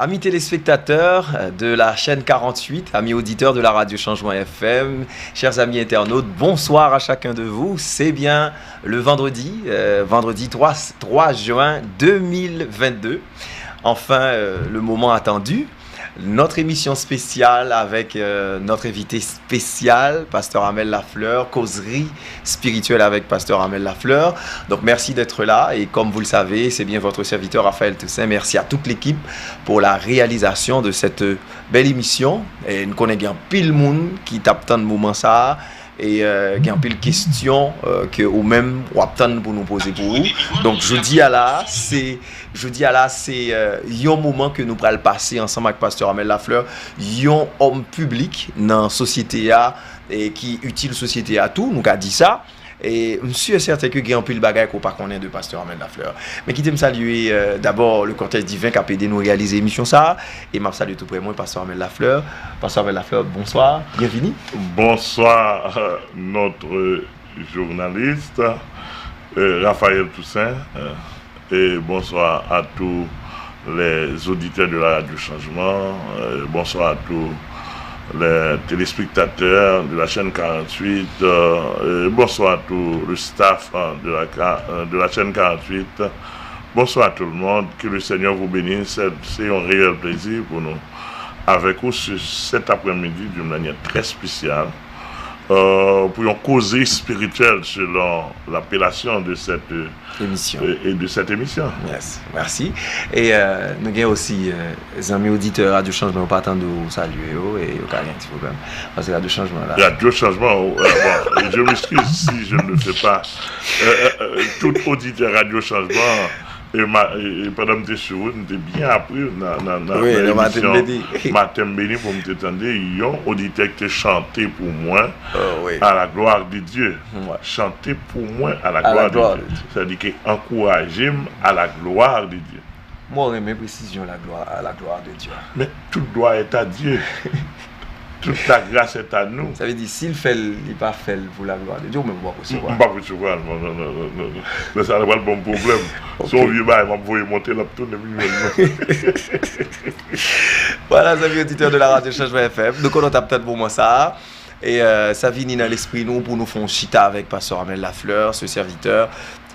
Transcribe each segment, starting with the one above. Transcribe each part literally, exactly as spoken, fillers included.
Amis téléspectateurs de la chaîne quarante-huit, amis auditeurs de la radio Changement F M, chers amis internautes, bonsoir à chacun de vous. C'est bien le vendredi, euh, vendredi trois, trois juin deux mille vingt-deux. Enfin, euh, le moment attendu, notre émission spéciale avec, euh, notre invité spécial, Pasteur Amel Lafleur, causerie spirituelle avec Pasteur Amel Lafleur. Donc merci d'être là et comme vous le savez, c'est bien votre serviteur Raphaël Toussaint. Merci à toute l'équipe pour la réalisation de cette, euh, belle émission. E nou konnen gen anpil moun ki t ap tann moman sa a. E, euh, gen anpil kesyon, euh, ke ou menm w ap tann pou nou poze pou ou. Donk, jodi a la, se, jodi a la, se, euh, yon moman ke nou pral pase ansanm ak Pastè Amel Lafleur, yon òm piblik nan sosyete a, e ki itil sosyete a tou, nou ka di sa. E m si e sèten ke gen anpil bagay ke w pa konnen de Pastè Amel Lafleur. Men kite m salye, euh, dabò le cortège divin k ap ede nou reyalize emisyon sa a. E m ap salye tou prè mwen, Pastè Amel Lafleur. Pastè Amel Lafleur, bonsoir, byenvini. Bonsoir, euh, notre journaliste, euh, Raphaël Toussaint, euh, et bonsoir à tous les auditeurs de la Radio Changement, euh, bonsoir à tous les téléspectateurs de la chaîne quarante-huit, euh, et bonsoir à tout le staff, euh, de la, ca- euh, de la chaîne quarante-huit. Bonsoir à tout le monde, que le Seigneur vous bénisse. C'est c'est un réel plaisir pour nous avec vous sur cet après-midi d'une manière très spéciale, euh, pour une causerie spirituelle selon l'appellation de cette, euh, Emisyon. euh, et de cette émission. Yes, mèsi. E, euh, nou gen osi, euh, zanmi oditè Radyo Chanjman yo pa tande w salye yo, e yo ka gen ti pwoblèm. Paske Radyo Chanjman la. Radio Changement, euh, bon, je m'excuse si je ne fais pas, euh, euh, euh, tout auditeur Radio Changement, e ma- e- e pandan m te sou wout, m te byen apre nan, nan, nan, Wi, nan nan Maten emisyon Beni. Maten Beni pou m te tande yon oditè ki te chante pou mwen, Oh, wi. À la gloire de Dieu. Wi. Chante pou mwen à la À la gloire de gloire Dieu. De Dieu. Sa vle di ke ankouraje m à la gloire de Dieu. Mwen renmen presizyon la gloire, à la gloire de Dieu. Men tout gloire est à Dieu. Toute la grâce est à nous. Sa vle di, si l fè l, li pa fè l pou la gloire de Dieu, ou menm ou p ap M resevwa. m p ap resevwa l, non, non, non, non, non, non. Men sa pral ban m pwoblèm. Ok. Se yon vye bagay, m ap voye monte, l ap tounen vin jwenn mwen. Vwala, zanmi oditè de la Radio Changement F M, nou konnen w t ap tann moman sa a. E, euh, sa vini nan lespri nou pou nou fè yon chita avèk Pastè Amel Lafleur, ce serviteur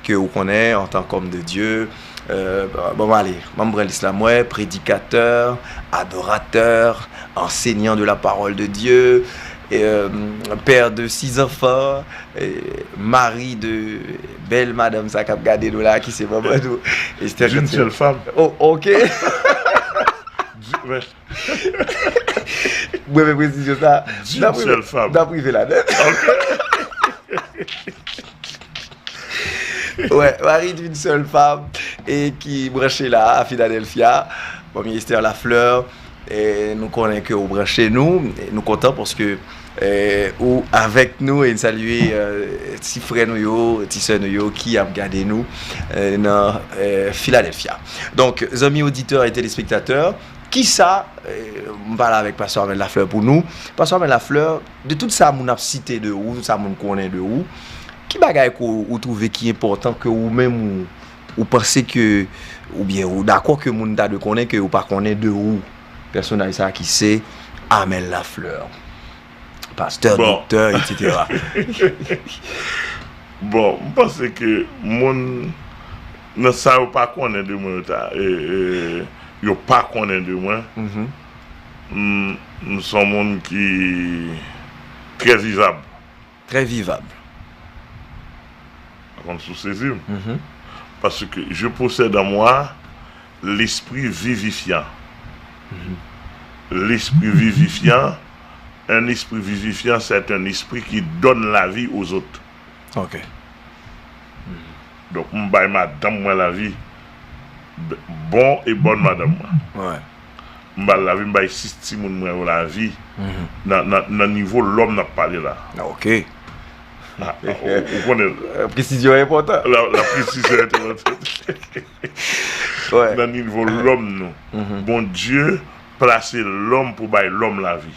ke ou konnen an tan k'homme de Dieu. Euh, bon, bon, ale, ban m pran lis la. Mwen, prédicateur, adorateur, enseignant de la parole de Dieu, euh, père de six enfants, euh, mari de bèl madanm sa k ap gade nou la, ki se manman nou, Esther D'une Cantillon. Seule femme. Oh, ok. D'une- Mwen men presizyon sa. D'une seule femme. N ap rive la nèt. Ok. Wè, mari d'une seule femme, e ki branche la a Philadelphia. Manmi Esther Lafleur, e nou konnen ke ou branche nou, e nou kontan paske, e, ou avèk nou, e n salye, e, ti frè nou yo, ti sè nou yo ki ap gade nou, e, nan, e, Philadelphia. Donk, zanmi oditè e telespektatè, kisa, e, m pale avèk Pastè Amel Lafleur pou nou. Pastè Amel Lafleur, de tout sa moun ap site de ou, tout sa moun konnen de ou, ki bagay ke w, ou twouve ki enpòtan ke ou menm ou, ou panse ke, oubyen ou dakò ke moun ta dwe konnen ke yo pa konnen de ou, pèsonaj sa ki se Amel Lafleur, pastè, Bon. doktè, et cetera. Bon, m panse ke moun nan sa yo pa konnen de mwen, yo ta, e, e, yo pa konnen de mwen. Mhm. M, m se yon moun ki trè vivab. Très vivable. Pa konn si w sezi m. Mhm. Parce que je possède en moi l'esprit vivifiant. Mhm. L'esprit vivifiant, un esprit vivifiant, c'est un esprit qui donne la vie aux autres. Ok. Donk, m bay madanm mwen lavi. B- bon e bòn madanm mwen. Wè. M ba l lavi, m bay sis timoun mwen yo lavi. Mhm. Nan, nan, nan nivo lòm n ap pale la. Ah, ok. Ah, ah, ou, ou konnen. Euh, presizyon enpòtan. La, la presizyon enpòtan. Wè. Nan nivo lòm nou. Mhm. Bondye plase lòm pou bay lòm lavi.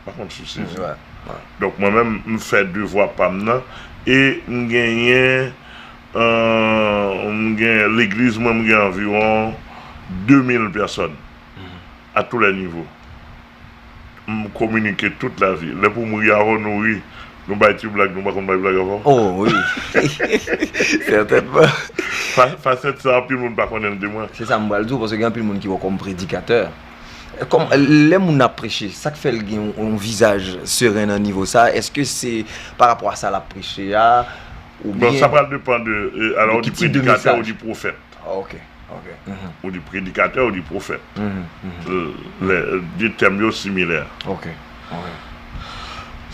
Pa konn si w sezi. Wè, wè. Donk, mwen menm, m fè devwa pa m nan, e m genyen, euh, m gen legliz mwen, m gen anviwon de mil pèsòn, à tous les niveaux. M kominike tout lavi. Lè pou m ri avè w, nou ri. Nou bay ti blag, nou pa konn bay blag avè w. Oh, wi. Sètènman. Fa- Fasèt sa, anpil moun pa konnen l de mwen. Se sa m pral di w, paske gen anpil moun ki wè w kòm predikatè. Kòm, lè moun ap preche, sa k fè l gen yon, yon vizaj seren nan nivo sa? Èske se pa rapò a sa l ap preche a? Oubyen... Bon, sa pral depann de, euh, alò, ou di predikatè, ou di pwofèt. Ah, ok, ok. Mhm. Ou di predikatè, ou di pwofèt. Mhm, mhm. Euh, les deux termes yo similaires. Ok, ok.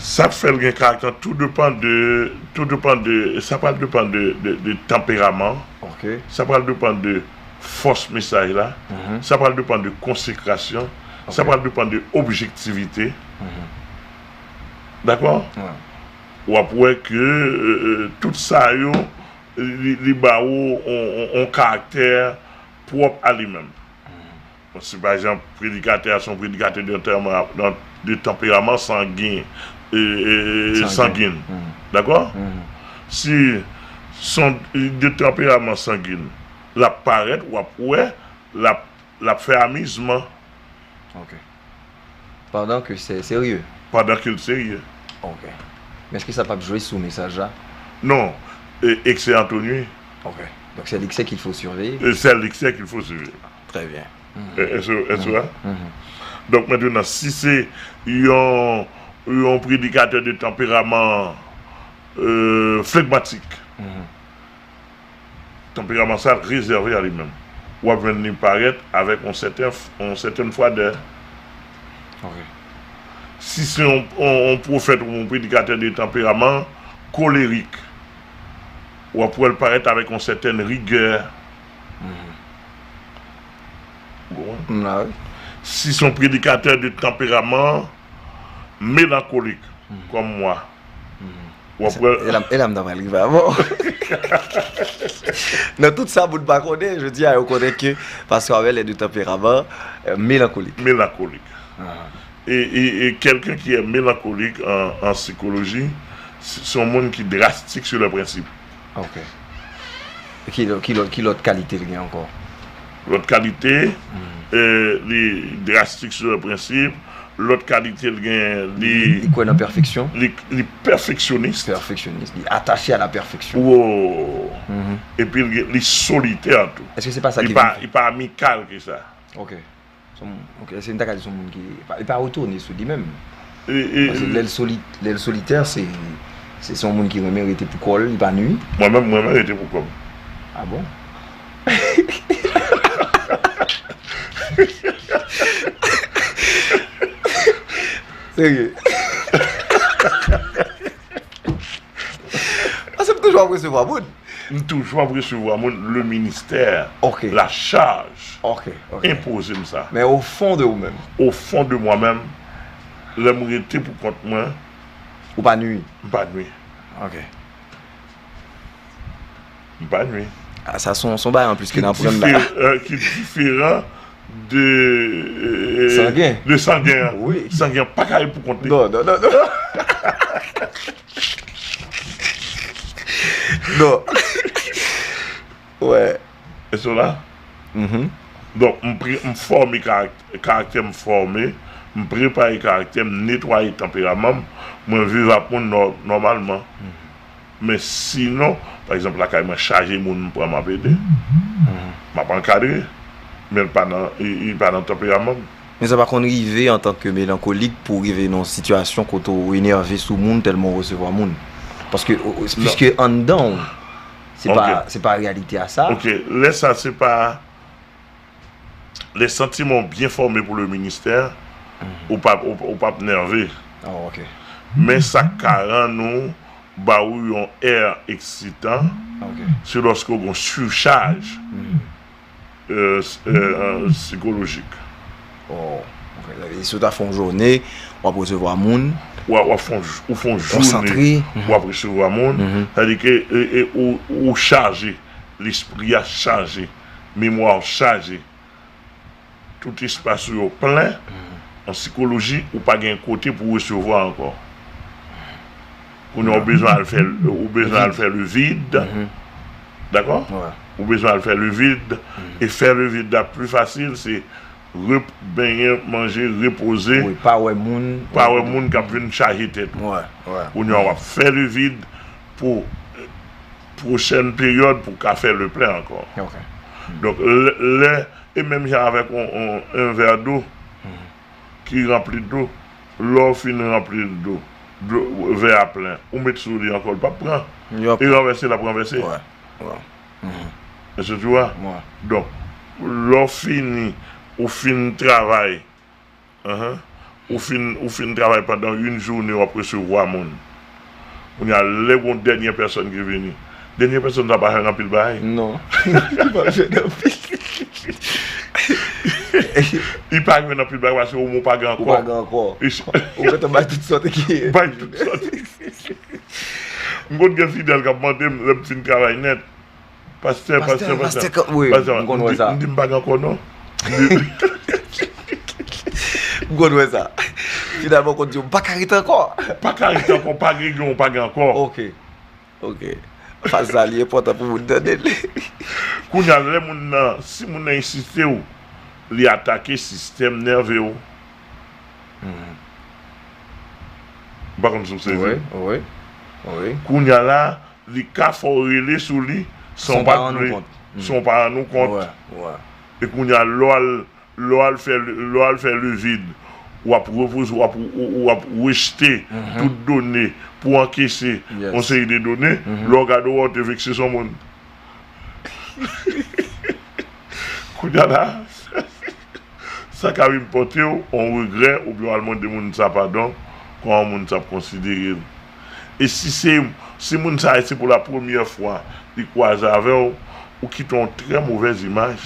Sa k fè l gen karaktè, tout depann de, tout depann de, sa pral depann de, de, de tanperaman, Ok. Sa pral depann de fòs mesaj la. Mhm. Sa pral depann de konsekrasyon. Sa Ok. Pral depann de objektivite. Mhm. Dakò? Ouais. W ap wè ke euh, euh, tout sa yo, li, li ba ou on, on, on karaktè pwòp a li menm. Bon, si pa egzanp, predikatè a se yon predikatè de tanperaman, de tanperaman sangin, e, e, Sangin. Sangin. Mhm. Dakò? Mhm. Si se yon de tanperaman sangin, l ap parèt, w ap wè, l ap, l ap fè amizman. Ok. Pandan ke se serye. Pandan ke l serye. Ok. Men èske sa p ap jwe sou mesaj la? Non. E, excès en tout nuit. Ok. Donc c'est l'excès qu'il faut surveiller. E c'est l'excès qu'il faut surveiller. Très bien. E, Èske, èske, Mhm. Donk, mentnan, si se yon, yon predikatè de tanperaman euh, flegmatik, Mhm. tanperaman sa rezève a li menm. W ap jwenn li parèt avèk yon sèten, yon sèten fwadè. Ok. Si se yon, yon, yon pwofèt ou yon predikatè de tanperaman kolerik, w ap wè l parèt avèk yon sèten rigè. Mhm. Ou konprann? M la, wi. Si se yon predikatè de tanperaman melankolik, Mhm. kòm mwa, Mhm. w ap wè E la, e la m ta pral rive avè w. Nan tout sa moun pa konnen, jodi a yo konnen ke Pastè Armel est de tempérament euh, mélancolique. Melankolik. Ah. E, e, e quelqu'un qui est mélancolique en, en psychologie, se se yon moun ki drastik sur le principe. Ok. E ki, lò- ki, lòt- ki lòt kalite l gen ankò? Lòt kalite, Mhm. euh, li drastik sur le principe. Lòt kalite l gen, li, Li kwè nan pèfeksyon? li, li pèfeksyonis. Pèfeksyonis. Li atache a la pèfeksyon. Wo. Mhm. Epi l gen- li solitè tou. Èske se pa sa Li ki pa, vin li pa amikal ke sa. Ok. Se yon- ok, se m ta ka di se yon moun ki pa, li pa retourne sou li menm. E, e, Paske lè l soli- lè l solitè, se se se yon moun ki renmen rete pou kò l, li pa nui. Mwen menm, mwen menm rete pou kò m. Ah bon? Serye. Paske m toujou ap resevwa moun. M toujou ap resevwa moun, le ministè, Ok. la chaj, Ok, ok. Enpoze m sa. Men o fon de ou menm. O fon de mwen menm, lè m rete pou kont mwen, Ou pa nui. M pa nui. Ok. M pa nui. Ah, sa se yon se yon bagay anplis ke Ki n aprann la. diferan, euh, ki diferan de, euh, Sangin. De sangin an. Wi. Sangin an pa ka ye pou kont li. Non, non, non, non. Non. Ouais. E se la? Mhm. Donk, m pre- m fòme karaktè, karaktè m fòme, m prepare karaktè, m netwaye tanperaman m, mwen viv ak moun nò- nòmalman. Men sinon, pa egzanp, lakay mwen chaje moun m pran m ap ede, m ap ankadre, men l pa nan, li, li pa nan tanperaman m. Men sa pa konn rive antanke melankolik pou w rive nan yon sitiyasyon kote w enève sou moun tèlman w resevwa moun. Paske, o- o- piske anndan w, se pa, Ok. Se pa reyalite a sa. Ok, lè sa se pa, lè santiman w byen fòme pou le ministè, ou p ap, ou, ou p ap nève. Oh, ok. Men sa k ka rann ou ba ou yon è eksitan, Ok. se lòske w gen yon sichaj Mhm. euh, euh, sikolojik. Oh, ok. E si w ta fè yon jounen, w ap resevwa moun. W ap, w ap fè yon jou- ou fè yon Konsantre. Jounen, w ap resevwa moun. Mhm. Sètadi ke e, e, ou, ou chaje, lespri a chaje, memwa w chaje. Tout espas ou yo plen, an sikoloji, ou pa gen kote pou resevwa ankò. Kounye a, ou bezwen al fè, ou bezwen al fè le vide. Mhm. Dakò? Ouais. Ou bezwen al fè levid. E fè levid la pli fasil, se rep, benyen, manje, repoze. Wi, pa wè moun. Pa wè moun k ap vin chaje tèt ou. Wè, wè. Kounye a, w ap fè levid pou pwochèn peryòd pou w ka fè leplen ankò. Ok. Donk, lè, lè, e menm jan avèk yon, yon, yon vè dlo ki ranpli dlo, lè w fin ranpli l dlo, dlo, vè a plen, ou met sou li ankò, l p ap pran. E ranvèse, l ap ranvèse. Wè, wè. Èske tu vois? Donk, lè w fini, ou fin travay, ou fin, ou fin travay pandan yon jounen, w ap resevwa moun. Kounye a, lè gon dènye pèsòn ki vini, dènye pèsòn sa pa jwenn anpil bagay. Non. Li pa jwenn anpil. Li pa jwenn anpil bagay paske ou pa gen ankò. Ou pa gen ankò. Ou gentan bay tout sòt ki. Bay tout sòt. M konn gen fidèl k ap mande m lè m fin travay nèt. Pastè, pastè, pastè, pastè, wi, pastè, m konn wè sa. M di, m di, m pa gen ankò non. M konn wè sa. Finalman, w konn di, m pa ka ret ankò. Pa ka ret ankò, pa gen, gen, w pa gen ankò. Ok, ok. Fraz sa, li enpòtan pou moun tande l. Kounye a, lè moun nan, si moun nan ensiste w, li atake sistèm nève w. M pa konn si w sezi. Wi, wi, wi. Kounye a la, li ka fè w rele sou li san w pa t vle, san w pa rann ou kont. E kounye a, lè w al, lè w al fè, lè w al fè levid, w ap repoze, w ap, w ap rejte tout done pou ankese yon seri de done. Lè w gade, w wè w te vekse s on moun. Kounye a la, sa ka vin pòte w yon regrè oubyen w al mande moun sa padon, kòman moun sa ap konsidere l. E si se, si moun sa a se pou la premyè fwa li kwaze avè w, ou kite yon trè movèz imaj.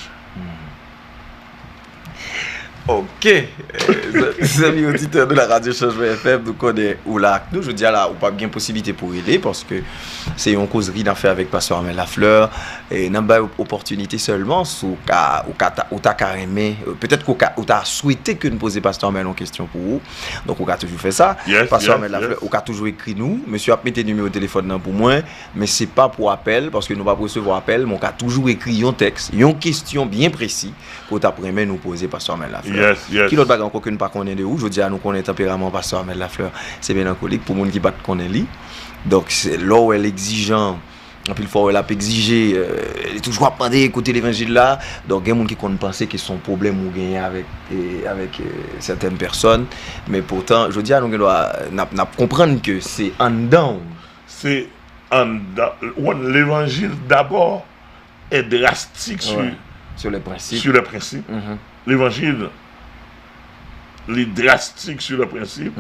Ok. Zanmi oditè nou la radyo Chanjman F M, nou konnen ou la ak nou. Jodi a la, ou p ap gen posiblite pou rele, paske se yon kozri n ap fè avèk pastè Armel Lafleur. E n ap bay opòtinite sèlman si w ka, ou ka ta, ou ta ka renmen, petèt ke ou ka, ou ta swete ke n poze pastè Armel yon kesyon pou ou. Donk, ou ka toujou fè sa. Pastè Armel Lafleur, ou ka toujou ekri nou. Mesye ap mete nimewo telefòn nan pou mwen, men se pa pou apèl, paske nou p ap resevwa apèl, men ou ka toujou ekri yon tèks, yon kesyon byen presi ke w t ap renmen nou poze pastè Armel Lafleur. Ki lòt bagay ankò ke n pa konnen de ou? Jodi a, nou konnen tanperaman pastè Armel Lafleur se melankolik, pou moun ki pa t konnen li. Donk, se, lè w wè l egzijan, anpil fwa w wè l ap egzije, li toujou ap mande kote levanjil la. Donk, gen moun ki konn panse ke se yon pwoblèm ou genyen avèk, avèk sètèn pèsòn. Men poutan, jodi a, nou gen dwa, n ap, n ap konprann ke se anndan w. Se anndan, w konn, levanjil dabò est drastique sur, sur les principes. Levanjil, li drastik sur les principes.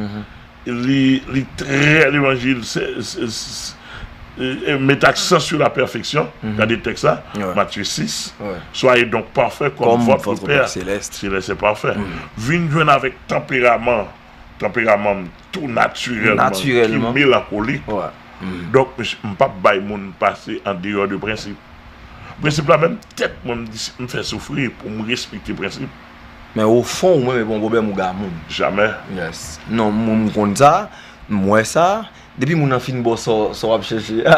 Li, li trè, levanjil se, se, se, e, e, met aksan sur la perfection. Gade tèks la, Matye sis. Soyez donc parfaits comme votre Père céleste est parfait. Vin jwenn avèk tanperaman, tanperaman m tou natirèlman, ki melankolik. Donk, m p ap bay moun pase an deyò de prensip. Prensip la menm, tèt mwen, m di, m fè soufri pou m respekte prensip. Men ofon, ou menm, e pa yon pwoblèm ou ga moun. Jamè. Yes. Non, mwen, m konn sa, m wè sa. Depi moun nan fin ba w sa, sa w ap chèche a,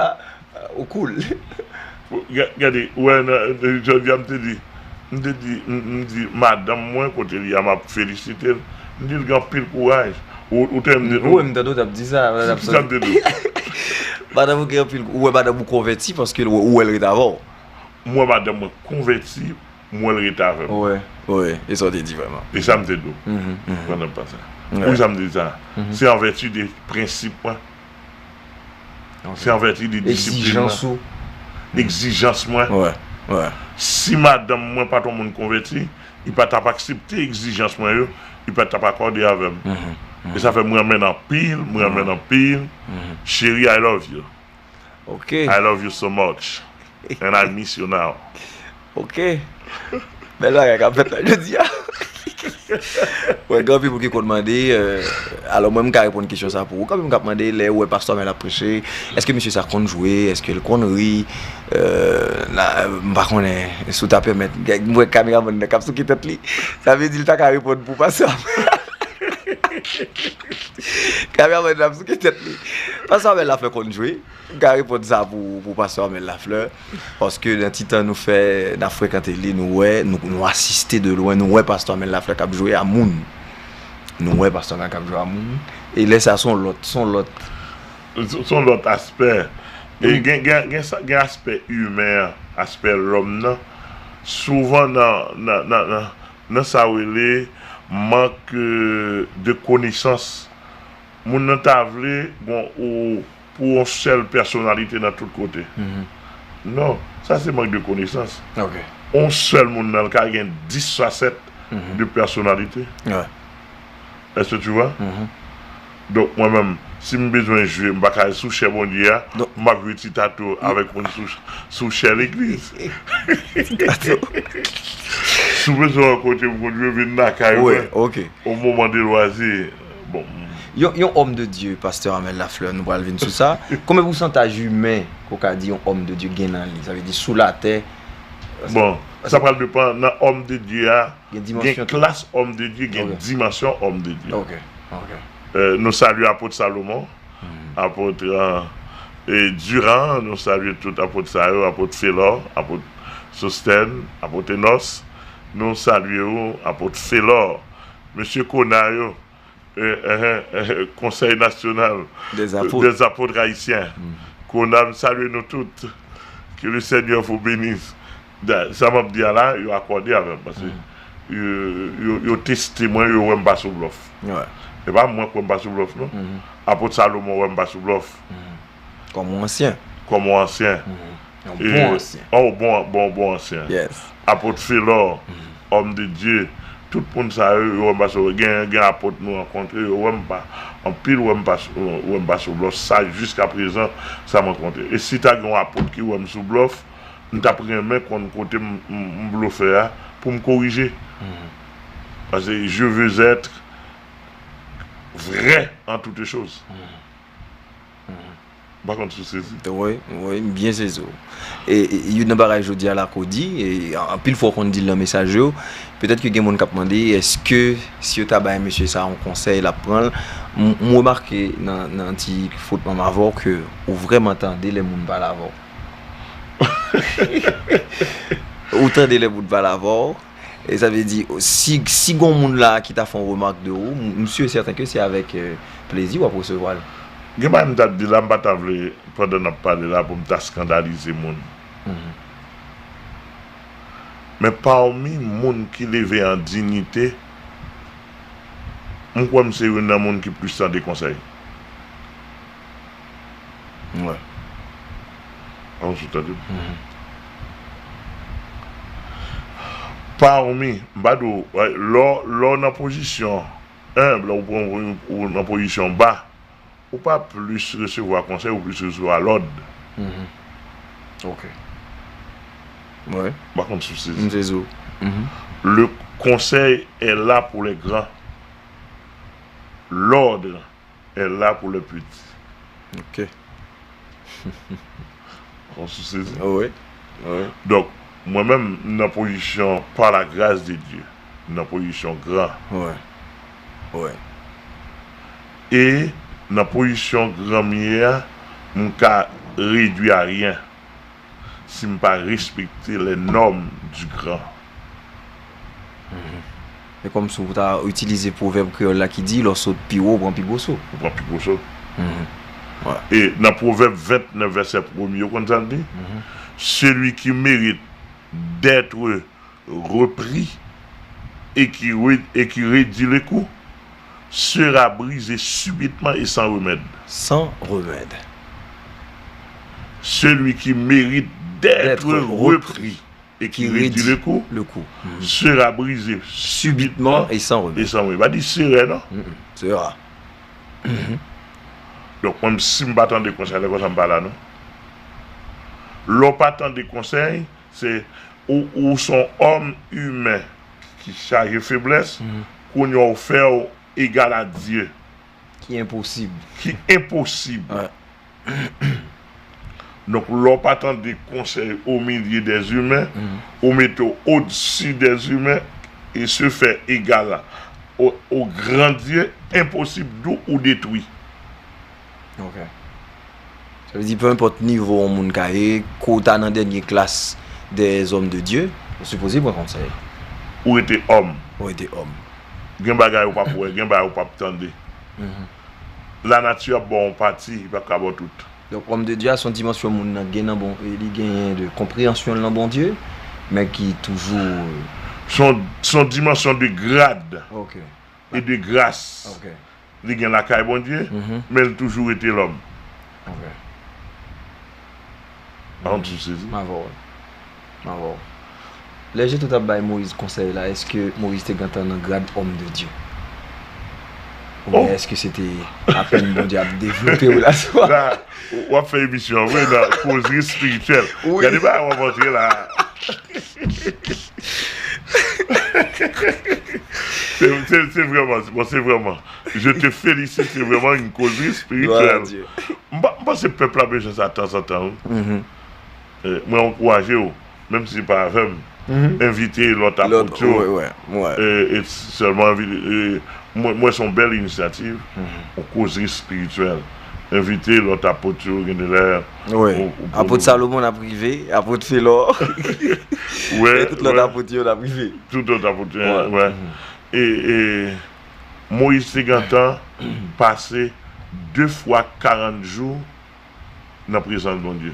ou cool. Ga-, gade, ou wè, nan, jodi a, m te di, m te di, m, m di, madanm mwen, kote li a, m ap felisite l. M di l gen anpil kouraj. Ou, ou te, m di, wi, m tande w t ap di sa, sa m te di. Madanm ou gen anpil, ou wè madanm ou konvèti paske ou, ou wè l ret avè w. M wè madanm mwen konvèti, m wè l ret avè m. Wi, wi, e sa w te di vrèman. E sa m te di w pandan m pase. Poukisa m te di sa? Se an vèti de prensip mwen. Se an vèti de disiplin mwen. Egzijans ou. Egzijans mwen. Si madanm mwen pa t yon moun konvèti, li pa t ap aksepte egzijans mwen yo, li pa t ap akòde avè m. E sa fè m renmen l anpil, m renmen l anpil. Cheri, I love you. Ok. I love you so much. And I miss you now. Ok. Bèl bagay k ap fèt la jodi a. Wè, gen anpil moun ki konn mande, euh, alò mwen m ka reponn kesyon sa pou ou. Kanmenm m k ap mande, lè ou wè pastè Armel ap preche, èske mesye sa konn jwe, èske l konn ri? Euh, la, m pa konnen, si w ta pèmèt, m wè kameramann nan k ap souke tèt li. Sa vle di l ta ka reponn pou pastè Armel. Gaby Amèl ap souke tèt li. Pastè Amèl Laflè konn jwe. M ka reponn sa pou, pou pastè Amèl Laflè. Paske nan ti tan nou fè, n ap frekante li, nou wè, nou, nou asiste de lwen, nou wè pastè Amèl Laflè k ap jwe a moun. Nou wè pastè Amèl k ap jwe a moun. E lè sa, se yon lòt, se yon lòt. Se yon lòt aspè. E gen, gen, gen, sa- gen aspè imen an, aspè lòm nan. Souvan nan, nan, nan, nan, nan sa yo rele mank, euh, de konesans. Moun nan ta vle, bon, ou, pou yon sèl pèsonalite nan tout kote. Non, sa se mank de konesans. Yon sèl moun nan, l ka gen dis fasèt de pèsonalite. Est-ce que tu vois? Donk, mwen menm, si m bezwen jwe, m pa ka al sou chè Bondye a, m ap jwe ti tato avèk moun sou, sou chè legliz. Si w bezwen rankontre m, konn jwe, vin lakay mwen. O moman de lwazi, bon. Yon, yon òm de Dye, pastè Amèl Laflè, nou pral vin sou sa. Konbyen pousantaj imen ke w ka di yon òm de Dye gen nan li? Sa vle di sou latè. Bon, sa pral depann nan òm de Dye a. Gen dimansyon tou. Gen klas òm de Dye, gen dimansyon òm de Dye. Ok, ok. Euh, nou salye apot Salomon, apot, euh, e Durand, nou salye tout apot sa yo, apot Felor, apot Sostèn, apot Enòs. Nou salye ou, apot Felor. Mesye Kona yo, euh, euh, euh, Konsèy Nasyonal des Apôtres. Des Apôtres Haïtiens. Kona, m salye nou tout. Que le Seigneur vous bénisse. Da- Sa m ap di a la, yo akòde avè m, paske yo, yo, yo teste mwen, yo wè m pa sou blòf. E pa mwen k wè m pa sou blòf, non. Apot Salomon wè m pa sou blòf. Kòm yon ansyen. Kòm yon ansyen. Yon bon ansyen. Oh, bon, bon, bon ansyen. Apot Felor, òm de Dye, tout moun sa yo, yo wè m pa sou, gen, gen apot nou rankontre, yo wè m pa, anpil wè m pa sou, wè m pa sou blòf. Sa, jiska prezan, sa m rankontre. E si ta gen yon apot ki wè m sou blòf, m t ap renmen konn kote m, m, m blofè a pou m korije. Paske je veux être vrai en toutes choses. M pa konn si w sezi. Wi, wi, m byen sezi w. E, e, youn nan bagay jodi a la ke w di, e, an- anpil fwa w konn di l nan mesaj yo, petèt ke gen moun k ap mande, èske si yo ta bay mesye sa a yon konsèy, l ap pran l? M, m remake nan, nan ti fwotman m avè w ke ou vrèman tande lè moun pale avè w. Ou tande lè moun pale avè w, e sa vle di, si, si gon moun la ki ta fè yon remak de ou, m, m si e sèten ke se avèk, euh, plezi w ap resevwa l. Gen bagay m t ap di la, m pa ta vle, pandan n ap pale la, pou m ta eskandalize moun. Men pami moun ki leve an diyite, m kwè m se youn nan moun ki plis tande konsèy. Wi. An sou tande m. Pami, m pa di w, lè w, lè w nan pozisyon enb, lè w pran, ou nan pozisyon ba, ou pa plis resevwa konsèy, ou plis resevwa lòd. Ok. Wi. M pa konn si w sezi. M sezi w. Le conseil est là pour les grands. L'ordre est là pour les petits. Ok. Ou sou sezi? Wi. Wi. Donk, mwen menm, m nan pozisyon par la grâce de Dieu. M nan pozisyon gran. Wi. Wi. E nan pozisyon gran m ye a, m ka redui a ryen si m pa respekte les normes du grand. Se kòmsi w ta itilize pwovèb kreyòl la ki di, lè w sot pi wo, w pran pi gwo so. Ou pran pi gwo so. E nan Pwovèb vennèf, vèsè premye, ou konn sa l di? Celui qui mérite d'être repris et qui, re- et qui raidit le cou sera brisé subitement et sans remède. Sans remède. Celui qui mérite d'être repris et qui raidit le cou sera brisé subitement et sans remède. E pa di sera, non? Sera. Donk, mwen, si m pa tande konsèy, lè konsa m pa la, non. Lè w pa tande konsèy, se ou, ou se yon òm imen ki chaje feblès, kounye a w fè w egal a Dye. Ki enposib. Ki enposib. Donk, lè w pa tande konsèy au milieu des humains, ou mete w au-dessus des humains, et se faire égal au, au grand Dieu, impossible, d'où ou détruit. Ok. Sa vle di, peu importe nivo yon moun ka ye, ke w ta nan dènye klas des hommes de Dieu, ou sipoze pran konsèy. Ou rete òm. Ou rete òm. Gen bagay ou p ap wè, gen bagay ou p ap tande. Mhm. Lanati ap ba w yon pati, li p ap ka ba w tout. Donk, homme de Dieu a, se yon dimansyon moun nan gen nan bon, e li genyen de konpreyansyon l nan Bondye, men ki toujou, euh, Se yon, se yon dimansyon de grad Ok. e de gras. Ok. Li gen lakay Bondye, Mhm. men li toujou rete lòm. Ok. An tou sezi. M avè w. M avè w. Lè Jetwo t ap bay Moyiz konsèy la, èske Moyiz te gentan nan grad homme de Dieu? Oubyen Oh! èske se te apèn Bondye ap devlope relasyon an? La, w ap fè emisyon an vre nan kozri espirityèl. Wi. Gade bagay w ap antre la. Se, se, se vrèman, bon, se vrèman. Je te félicite, se vrèman yon kozri Glwa a espirityèl. Dye. M pa, m panse pèp la bezwen sa tanzantan, wi. Mhm. Eh, mwen ankouraje w, menm si se pa avè m, Mhm. envite lòt Lòt, apot yo. Wè, wè, wè. Eh, e sèlman envite, eh, mwen, mwen se yon bèl inisyativ, Mhm. yon kozri espirityèl. Envite lòt apot yo, gen de lè, Wi. ou, ou Apot Salomon ap rive, apot Felò. Wè, E tout lòt wè. Apot yo ap rive. Tout lòt apot yo, Wè. wè. Mhm. E, e Moyiz te gentan pase de fwa karant jou nan prezans Bondye.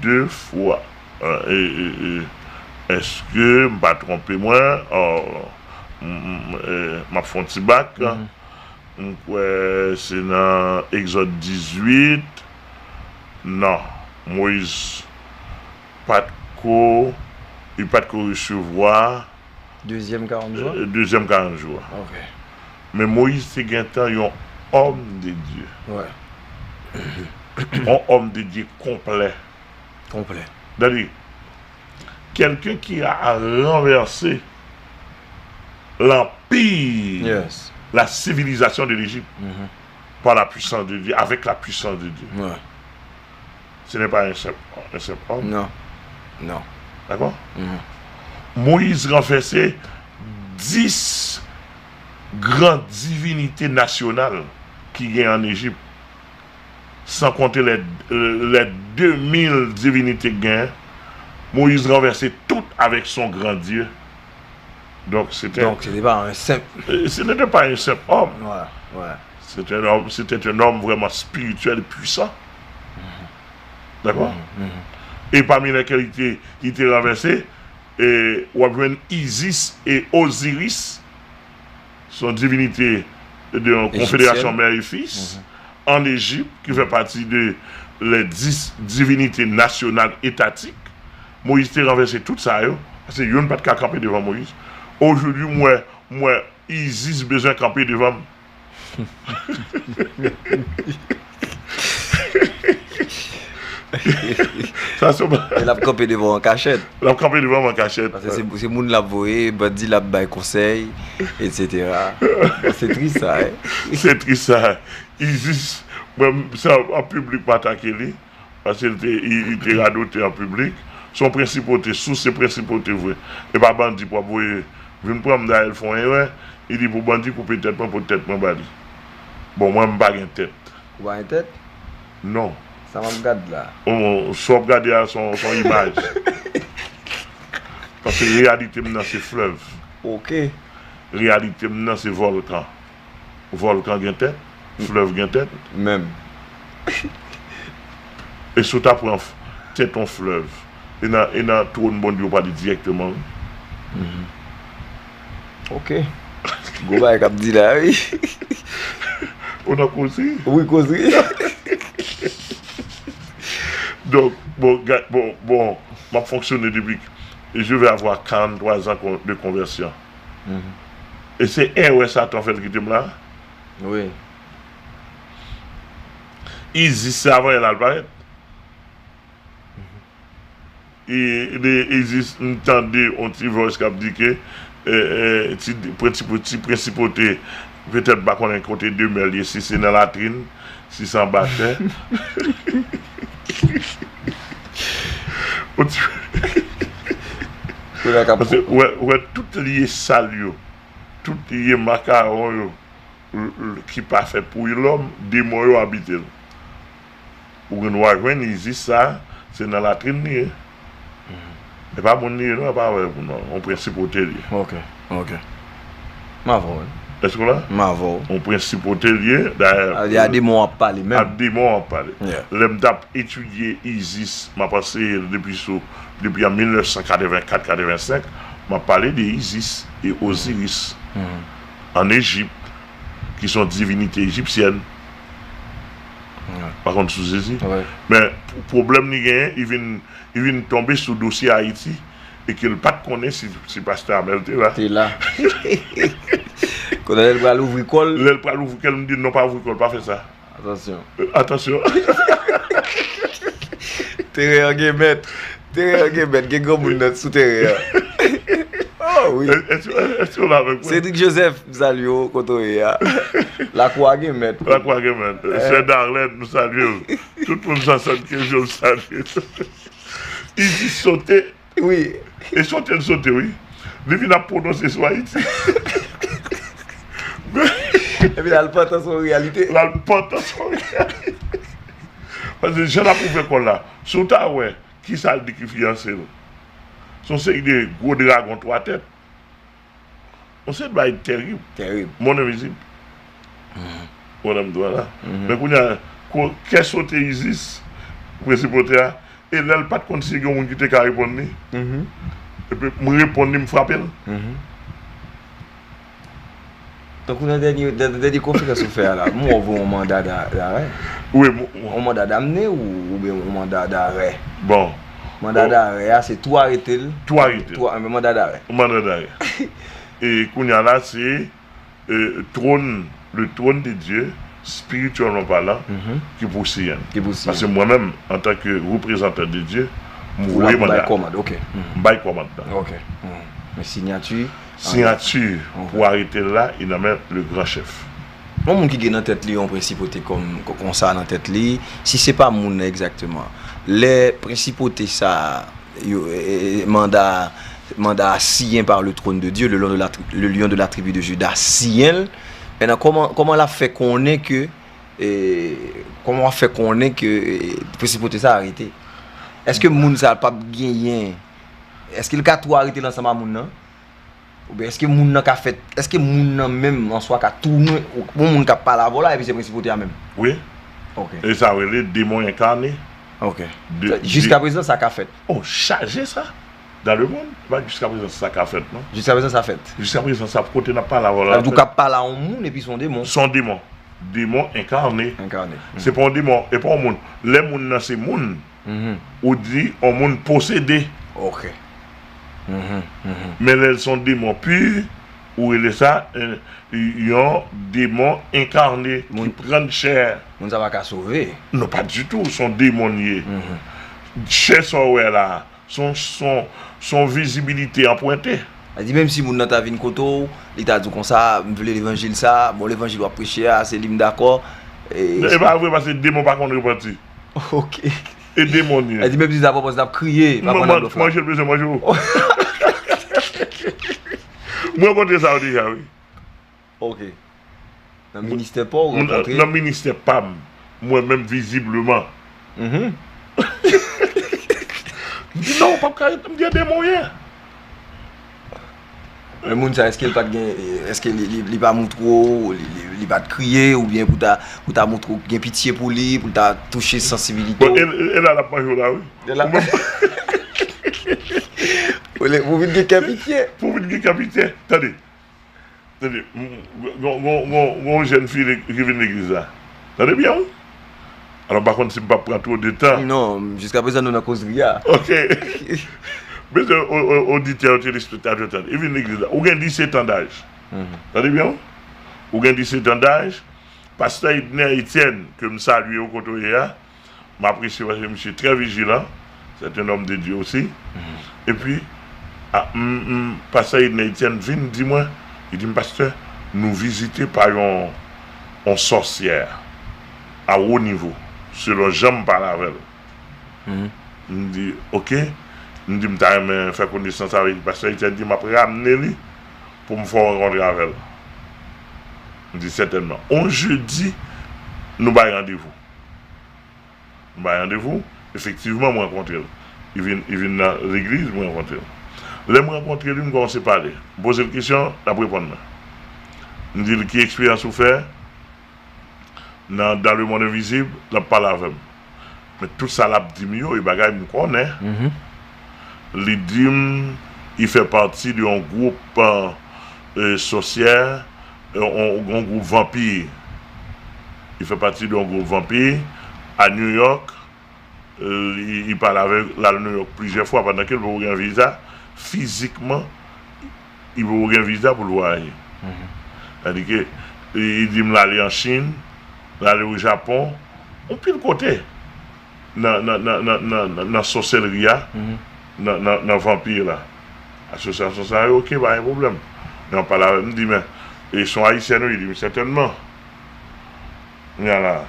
De fwa. E, e, e, èske m pa twonpe mwen? Ò, m, m, e, m ap fè yon ti bak. Mhm. M kwè se nan Egzòd dizuit. Non, Moyiz pa t ko, li pa t ko resevwa Dezyèm karant jou a? Eh, dezyèm karant jou a. Ok. Men Moyiz te gentan yon homme de Dieu. Wè. Yon homme de Dieu konplè. Konplè. Dadi, quelqu'un qui a renversé l'empire, Yes. la civilisation de l'Égypte, Mhm. par la puissance de Dieu, avec la puissance de Dieu. Wè. Ce n'est pas un simple, un simple homme. Non. Non. D'accord? Mhm. Moïse renversait dix grandes divinités nationales ki gen an Ejip. Sans compter les, les deux mille divinités ki gen. Moïse renversait tout avec son grand Dieu. Donc, c'était Donc, c'était pas un simple. Euh, ce n'était pas un simple homme. Ouais, ouais. C'était un homme, c'était un homme vraiment spirituel et puissant. D'accord? Mhm, mhm. Et parmi lesquels il était, il était renversé, et w ap jwenn Isis et Osiris, sont divinités de la confédération mère et fils, en Égypte, qui fait partie de les dix divinités nationales étatiques. Moïse te renversé tout ça, yo, parce que youn pa t ka kanpe devant Moïse. Aujourd'hui, moi, moi, Isis bezwen kanpe devan m. Sa se... E l ap kanpe devan w an kachèt. L ap kanpe devan m an kachèt. Paske se, se moun l ap voye, bandi l ap bay konsèy, et cetera. Bon, se tris sa, hein? Se tris sa. Isis, mwen, sa, an piblik, m atake li. Paske li te, li, li te radote an piblik. Se yon prensipote, sous se prensipote vre. E pa bandi pou ap voye vin pran m, dayè l fè yon erè, li di pou bandi koupe tèt mwen, pou tèt mwen ba li. Bon, mwen, m pa gen tèt. Ou pa gen tèt? Non. Sa m ap gad la? Bon, sa w ap gade a, se yon, se yon imaj. Paske reyalite m nan se flèv. Ok. Reyalite m nan se vòlkan. Vòlkan gen tèt, flèv gen tèt. Menm. E si w ta pran f-, tèt yon flèv, e nan, e nan twòn Bondye w prale dirèkteman, wi. Mhm. Ok. Gwo bagay k ap di la, wi. Ou nan koze? Wi, koze. Donk, bon, ga-, bon, bon, m ap fonksyone depi, je vais avoir quarante-trois ans con-, de conversion. Mhm. E se erè Satan fè l kite m la. Wi. Isis, se avan yè la l parèt. E de Isis, m tande yon ti vòs k ap di ke, eh, eh, ti, ti prensipote, petèt m pa konnen kote demè l ye, si se nan latrin, si se anba tè. Yon ti... Kote k ap... Paske, wè, wè, tout lye sal yo, tout lye makawon yo, l- l- ki pa fèt pou lòm, demon yo abite l. Ou gen dwa jwenn Izis sa, se nan latrin li ye. E pa moun li ye non, e pa avè pou non, yon prensipote li ye. Ok, ok. M avè w, wi. Èske w la? M avè w. Yon prensipote li ye, dayè. A, y a demon ap pale menm. A demon ap pale. Yeah. Lè m t ap etidye Izis, m ap anseye l depi sou, depi an mil nèf san katreven kat katreven senk, m ap pale de Izis e Oziris. An Ejip, ki se yon divinite ejisyèn. Pa konn si w sezi. Men, pwoblèm li genyen, li vin, li vin tonbe sou dosye Ayiti, e ke l pa t konnen si, si pastè Amèl te la. Te la. Kounye a lè l pral ouvri kò l. Lè l pral ouvri kò l, m di, "Non, pa ouvri kò l, pa fè sa." Atansyon. Atansyon. Teren an gen mèt. Teren an gen mèt. Gen granmoun nan sou teren an. Oh wi. Èske w la avèk mwen? Cédric Joseph, m salye w, kote w ye a. Lakou a gen mèt. Lakou a gen mèt. Sè Darlène, m salye w. Tout moun san sèt ke je m salye. Izi sote. Wi. E sote l sote, wi. Li vin ap pwononse sou Ayiti. Epi l al pantan sou reyalite. L al pantan sou reyalite. Paske jan l ap ouvè kò l la, si w ta wè, kisa l di ki fiyanse l? Se yon seri de gwo dragon twa tèt. Yon seri de bagay terib. Terib. Monn envizib. Ou wè m di w la. Men kounye a, kè sote Izis, prensipote a, e lè l pa t konn si gen yon moun ki te ka reponn li. Epi m reponn li, m frape l. Tankou nan dènye, nan dènye konferans ou fè a la, m wè w voye yon manda da- darè. Wi, m- Yon manda damne ou, oubyen yon manda darè? Bon. Manda darè a, se tou arete l. Tou arete l. Tou a- men manda darè. Manda darè. E kounye a la, se, e, trône, le trône de Dieu, spirituellement parlant, ki pou siyen l. Ki pou siyen l. Paske mwen menm, antanke reprezantan de Dye, m voye manda. Ou la pou bay kòmand, ok. M bay kòmand la. Ok. Men siyati Siyati pou arete l la, e nan men le gran chèf. Yon moun ki gen nan tèt li yon prensipote kòm, konsa nan tèt li, si se pa moun nan egzakteman, lè prensipote sa, yo, e, e, manda, manda a siyen par le trône de Dieu, le lion de la tri- le lion de la tribu de Juda siyen l, men nan kòman, kòman l ap fè konnen ke, e, kòman w ap fè konnen ke, e, prensipote sa arete? Èske moun sa p ap genyen, èske l ka tou arete l ansanm a moun nan? Oubyen èske moun nan ka fèt, èske moun nan menm an swa ka tounen, yon moun k ap pale avè w la, epi se prensipote a menm? Wi. Ok. E sa rele demon enkane. Ok. De- Jiska de- prezan, sa ka fèt? Oh, chaje sa. Dans le monde, pa jiska prezan sa ka fèt, non. Jiska prezan, sa fèt. Jiska prezan, sa kote n ap pale avè w la. Sa vle di w ka pale a yon moun, epi se yon demon. Se yon demon. Demon enkane. Enkane. Se pa yon demon, e pa yon moun. Lè moun nan se moun, ou di yon moun posede. Ok. Men lè l se yon demon pi, ou rele sa, e, yon demon enkane ki pran chè. Moun sa pa ka sove. Non, pa ditou, se yon demon l ye. Chè sa w wè la, se yon, se yon, se yon vizibilite anpwente. Sa di, menm si moun nan ta vin kote w, li ta di w konsa, "M vle levanjil sa, bon, levanjil w ap preche a, se li m dakò." E, e pa vre, paske demon pa konn repanti. Ok. E demon li ye. Sa di, menm si sa pran pòz, l ap kriye, pa pran nan blòf la. Manje l bezwen manje w. Mwen rankontre sa yo deja, wi. Ok. Nan ministè pa w, ou rankontre? Nan ministè pa m, mwen menm vizibleman. M di, "Non, w p ap ka ret," m di, "E demon w ye." Men moun sa, èske l pa t gen, èske li, li, li pa moutre w, li, li, li pa t kriye, oubyen pou ta, pou ta moutre w gen pitye pou li, pou l ta touche sansibilite w? Bon, e, e la l ap manje w la, wi. E la. Ou menm. Ou le- ou vin gen kè pitye. Pou vin gen kè pitye. Tande. Tande, m- gon- gon- gon- gon jèn fi le- ki vin legliz la. Tande byen, wi. Alò, m pa konn si m p ap pran two de tan. Non, jiska prezan nou nan kozri a. Ok. Bezwen o- o- oditè, telespektatè, tande. Li vin legliz la. Ou gen disèt an daj. Tande byen, wi. Ou gen disèt an daj. Pastè Edner Etienne, ke m salye w kote w ye a. M apresye paske misye trè vijilan, c'est un homme de Dieu aussi. Epi, a, m, m, pastè Edner Etienne vin di mwen, li di m, "Pastè, nou vizite pa yon, yon sòsyè a wo nivo, selon jan m pale avè l." M di, "Ok." M di, "M ta renmen fè konesans avè li." Pastè Etienne di, "M ap ramne li pou m fè w rankontre avè l." M di sètènman. On jedi, nou bay randevou. M bay randevou, efektivman, m rankontre l. Li vin, li vin nan legliz, m rankontre l. Lè m rankontre li, m kòmanse pale. M poze l kesyon, l ap reponn mwen. M di l, "Ki eksperyans ou fè nan, dans le monde invisible?" L ap pale avè m. Men tout sa l ap di m yo, e bagay m konnen. Li di m, li fè pati de yon gwoup, euh, euh, sòsyè, euh, yon, yon gwoup vanpi. Li fè pati de yon gwoup vanpi a New York. Li, li pale avèk, l al New York plizyè fwa pandan ke l poko gen viza. Fizikman, li poko gen viza pou l vwayaje. Tandike, li, li di m l ale an Chin, l ale o Japon, yon pil kote nan, nan, nan, nan, nan, nan, nan sòsèlri a, nan, nan, nan vanpi la. Asosyasyon sa yo, oke, pa gen pwoblèm. Men w pale avè m, m di, "Men, e se yon Ayisyen ou ye?" Li di m, "Sètènman." Kounye a la,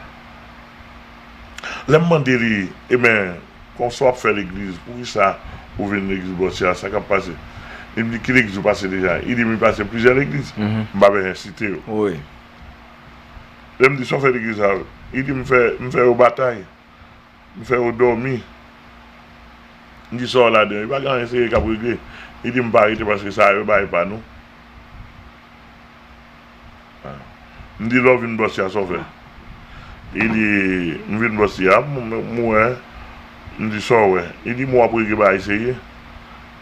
lè m mande li, "Ebyen, konsa w ap fè legliz, poukisa ou vin legliz Bòsya a, sa k ap pase?" Li di m, "Ki legliz ou pase deja?" Li di m li pase plizyè legliz. M pa bezwen site yo. Lè m di, "Sa w fè legliz sa yo?" Li di, "M fè, m fè yo batay. M fè yo dòmi." M di, "Sa w ladan yo?" Li pa gen anyen serye k ap regle. Li di, "M pa rete paske sa yo, bagay pa nou." M di, "Lè w vin Bòsya, sa w fè?" Li di, "M vin Bòsya, m, m, m wè." M di, "Sa w wè?" Li di, "M wè w ap regle bagay serye."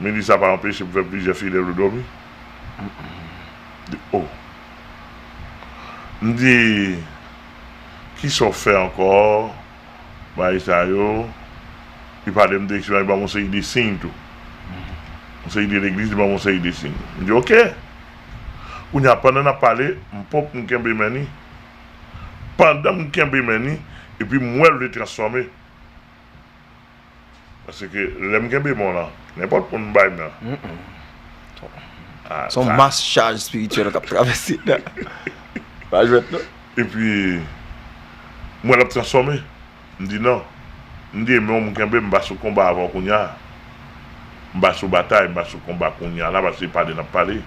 Men li di, "Sa pa anpeche m fè plizyè fidèl yo dòmi." M di, "Oh." M di, "Kisa w fè ankò?" Bagay sa yo, li pale m de eksperyans, li ban m yon seri de siy tou. Yon seri de legliz, li ban m yon seri de siy. M di, "Oke." Kounye a, pandan n ap pale, m pòp m kenbe men li. Pandan m kenbe men li, epi m wè l vle transfòme. Paske lè m kenbe men w lan, nenpòt moun bay men an. Ah, se yon sa, mas chaj espirityèl k ap travèse la. Pa jwèt, non. Epi, m wè l ap transfòme. M di, "Non." M di, "E men w m kenbe, m pa sou konba avè w kounye a. M pa sou batay, m pa sou konba kounye a la, paske se pale n ap pale."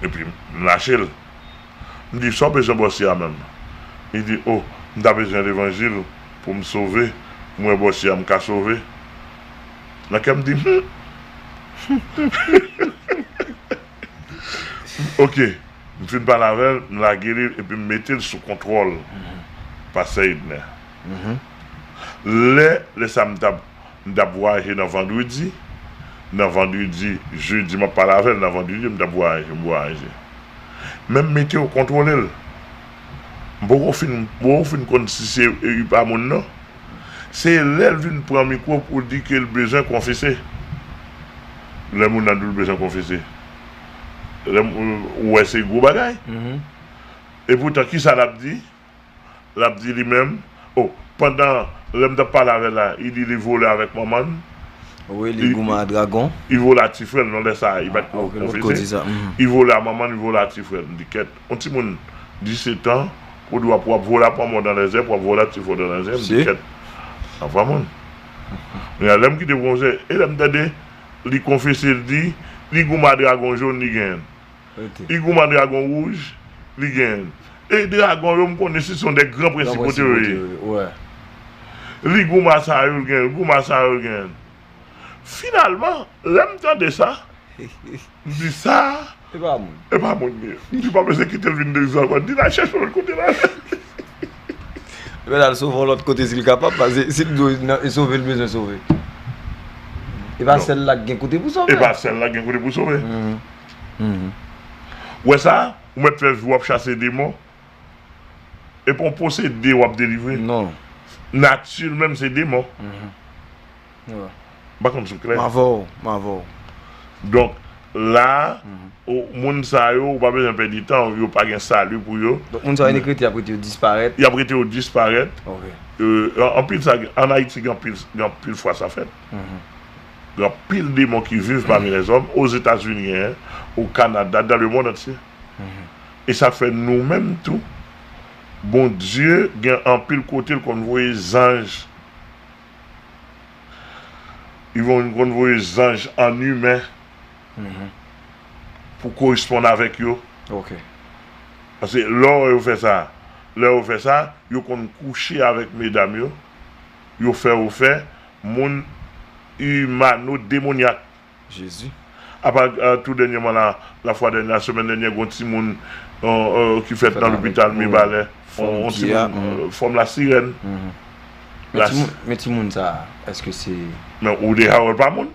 Epi, m lache l. M di, "Sa w bezwen Bòsya a menm?" Li di, "Oh, m ta bezwen levanjil pou m sove. M wè Bòsya a, m ka sove." Nan kè m di, "Hmm." Oke. M fin pale avè l, m lage li, epi m mete l sou kontwòl Pastè Edner. Lè, lè sa m t ap, m t ap vwayaje nan vandredi, nan vandredi, jedi, m ap pale avè l, nan vandredi, m t ap vwayaje, m vwayaje. Men m mete yo kontwole l. M poko fin, m poko fin konn si se, e, li pa moun nan. Se lè l vin pran mikwo pou l di ke l bezwen konfese. Lè moun nan di w l bezwen konfese. Lè m, ou wè se gwo bagay. Epoutan, kisa l ap di? L ap di li menm, oh, pandan lè m t ap pale avè l la, li di li vole avèk manman l. Wi, li goumen a dragon. Li vole a ti frè l, non, lè sa a, li pa t ko konfese. Li vole a manman l, li vole a ti frè l. M di, "Kèt, yon timoun disèt an, pou di w ap, w ap vole a manman w dans les airs, pou w ap vole a ti frè w dans les airs." M di, "Kèt, anfwa moun." Men lè m kite pwonze, e lè m tande li konfese, l di, li goumen a dragon jòn, li genyen. Li goumen a dragon wouj, li genyen. E dragon yo, m konnen se son de gran prensipotè yo ye. Li goumen a sa yo, l genyen, li goumen a sa yo, l genyen. Finalman, lè m tande sa, m di, "Sa a, e pa moun li ye." M di, "Pa bezwen kite l vin de zòn ankò." M di, "N a chèche yon lòt kote la." Li al sove yon lòt kote si l kapab, paske si l dwe sove, l bezwen sove. E pa sèl la k gen kote pou sove. E pa sèl la k gen kote pou sove. Ou wè sa? Ou mèt fè vi w ap chase demon. E pa w posede w ap delivre. Non. Nati l menm se demon. M pa konn si w klè. M avè w, m avè w. Donk, la, o, moun sa yo, ou pa bezwen pèdi tan, yo pa gen sali pou yo. Donk, moun sa yo, en ekriti, y ap rete yo disparèt? Y ap rete yo disparèt. Ok. Euh, an, anpil sa, an Ayiti, gen anpil, gen anpil fwa sa fèt. Gen anpil demon ki viv pami lèzòm, Ozetazini, hein, au Canada, dans le monde entier. E sa fè nou menm tou, Bondye gen anpil kote l konn voye zanj. Li konn, konn voye zanj an imen. pou koresponn avèk yo. Ok. Paske lè w wè yo fè sa, lè yo fè sa, yo konn kouche avèk medam yo, yo fè yo fè moun imano demonyak. Jezi. Apa tou dènyèman la, lafwa dènyè, semèn dènyè, gon timoun ki fèt nan lopital Mibalè. On timoun, fòm lasirèn. Men timoun sa, èske se. Men ou deja wè l pa moun.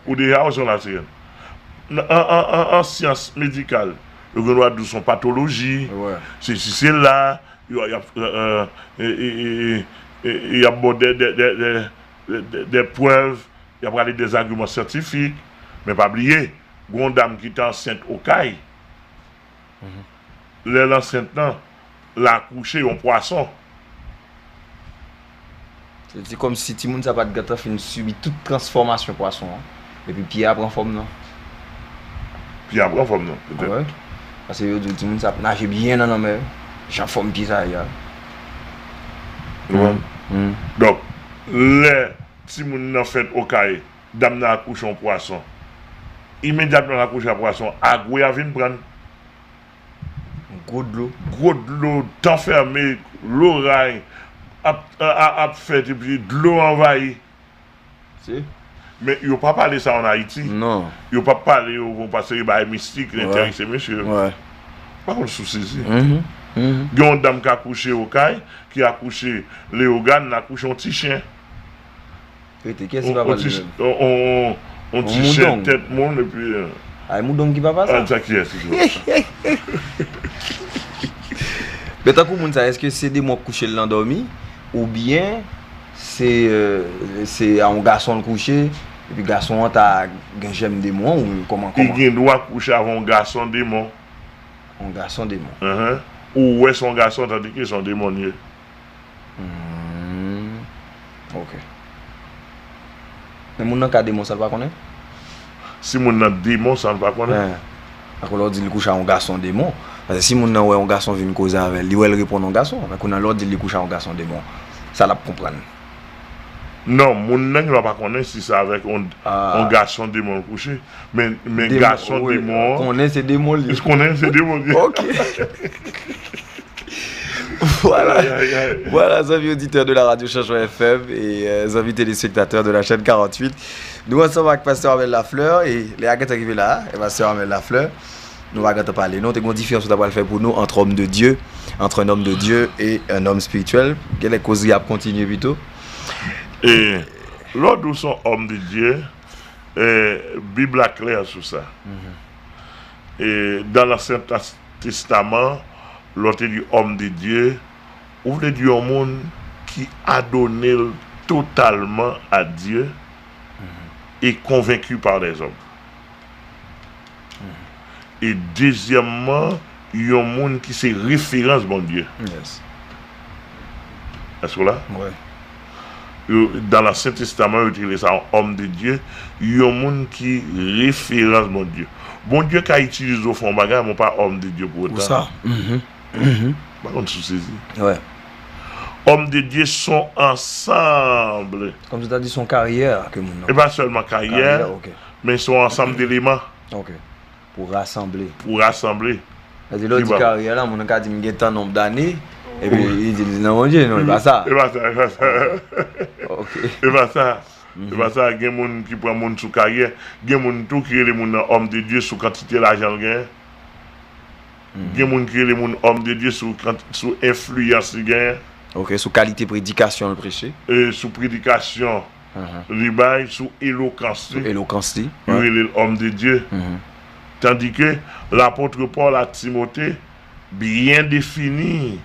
Ou deja wè se yon lasirèn. An syans medikal, yo gen dwa di w se yon patoloji, se si se la, y ap ba w de prèv, y ap rale de zagiman syantifik, men pa bliye, gen yon dam ki te ansent Okay, lè l ansent lan, l akouche yon pwason. Se kòmsi timoun sa pa t gentan fin sibi tout transfòmasyon pwason an, epi pye a pran fòm nan. Pye a pran fòm nan, petèt. Paske yo di w timoun sa ap naje byen nan lanmè, jan fòm pye sa ye a. Donk, lè timoun nan fèt Okay, dam nan akouche yon pwason. Imedyatman l akouche a pwason, agwe a vin pran l. Gwo dlo. Gwo dlo, tan fèmen, loray ap, ap fèt epi dlo anvayi. Men yo pa pale sa ann Ayiti. Non. Yo pa pale yo bon paske bagay mistik enterese mesye yo. Pa konn si w sezi. Gen yon dam k akouche Okay, ki akouche Leyogàn, l akouche yon ti chen. Rete, kiyès ki papa l li menm? On, on, on, on ti chen tèt moun epi. Ay moudong ki papa sa? Sa kiyès ki papa sa? Men tankou moun sa, èske se demon k kouche l nan dòmi? Oubyen se, se a yon gason l kouche, epi gason an ta gen jèm demon an, ou kòman, kòman? Li gen dwa kouche avè yon gason demon. Yon gason demon. Enhen. Ou wè se yon gason, tandike se yon demon l ye. Hmm. Ok. Men moun nan ka demon sa l pa konnen? Si moun nan demon sa l pa konnen? Akoz lè w di l kouche a yon gason demon, paske si moun nan wè yon gason vin koze avè l, li wè l reponn yon gason. Men kounye a lè w di l li kouche a yon gason demon, sa l ap konprann? Non, moun nan gen dwa pa konnen si se avèk yon, yon gason demon l kouche. Men, men gason demon an. Konnen se demon l ye. Konnen se demon l ye. Ok. Voilà. Voilà, zanmi oditè de la radio Changement F M e zanmi telespektatè de la chaîne quarante-huit. Nou ansanm ak pastè Armel Lafleur e lè a gentan rive la, e pastè Armel Lafleur, nou pa gentan pale non, te gen yon diferans ou ta pral fè pou nou entre homme de Dieu, entre un homme de Dieu et un homme spirituel. Genlè koz li ap kontinye pito. E lè w di w se yon homme de Dieu, Bib la klè sou sa. E dans l'Ancien Testaman, lè w te di homme de Dieu, ou vle di yon moun ki adone l totalman a Dye e konvenki pa lèzòm. E dezyèmman, yon moun ki se referans Bondye. Èske w la? Dans l'Ancien Testament, yo te rele sa yon homme de Dieu, yon moun ki referans Bondye. Bondye ka itilize w fè yon bagay, men w pa homme de Dieu pou otan. Ou pa konn si w sezi. Homme de Dieu se yon ansanm. Kòmsi w ta di se yon karyè ke moun nan. E pa sèlman karyè, men se yon ansanm deleman. Pou rasanble. Pou rasanble. Sa di lè w di karyè la, moun nan ka di m gen tan nonb dane, epi li di li nan Bondye, non, e pa sa. E pa sa, e pa sa. E pa sa. E pa sa, gen moun ki pran moun sou karyè, gen moun tou ki rele moun nan homme de Dieu sou kantite lajan l genyen. Gen moun ki rele moun homme de Dieu sou, sou enfliyans li genyen. Ok, sou kalite predikasyon l preche. E sou predikasyon li bay, sou elokans li. Sou elokans li. Yo rele l homme de Dieu. Tandike lapot Pòl a Timote byen defini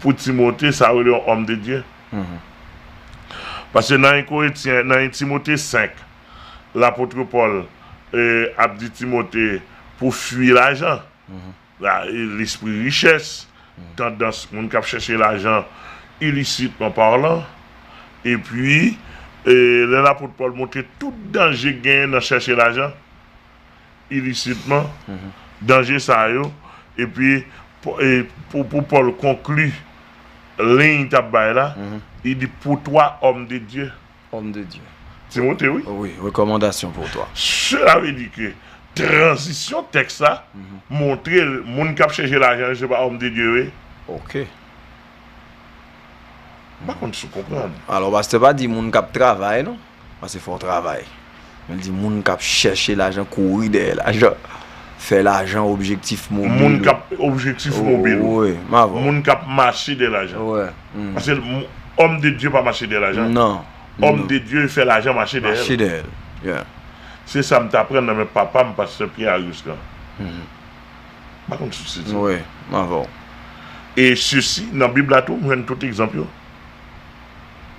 pou Timote sa yo rele yon homme de Dieu. Paske nan en Korentyen, nan en Timote senk, lapot Pòl ap di Timote pou fui lajan. Lespri richès, tandans moun k ap chèche lajan ilisitman palan, epi lè lapot Pòl montre tout danje k genyen nan chèche lajan ilisitman, danje sa yo, epi pou Pòl konkli liy li t ap bay la, li di pour toi homme de Dieu. Homme de Dieu. Timote, wi. Wi, rekomandasyon pour toi. Sela vle di ke Tranzisyon tèks la montre moun k ap chèche lajan yo, se pa òm de Dye yo ye. Ok. M pa konn si w konprann. Alò, pastè pa di moun k ap travay, non. Paske fò w travay. Men l di moun k ap chèche lajan, kouri dèyè lajan. Fè lajan objektif mobil. Moun k ap objektif mobil. Wi, m avè w. Moun k ap mache dèyè lajan. Wi. Paske m- Homme de Dieu pa mache dèyè lajan. Non. Homme de Dieu fè lajan mache dèyè l. Mache dèyè l. Yeah. Se sa m t aprann nan men papa m, pastè Pierre Arius lan. M pa konn si w sezi. Wi, m avè w. E sesi, nan Bib la tou, m jwenn tout egzanp yo.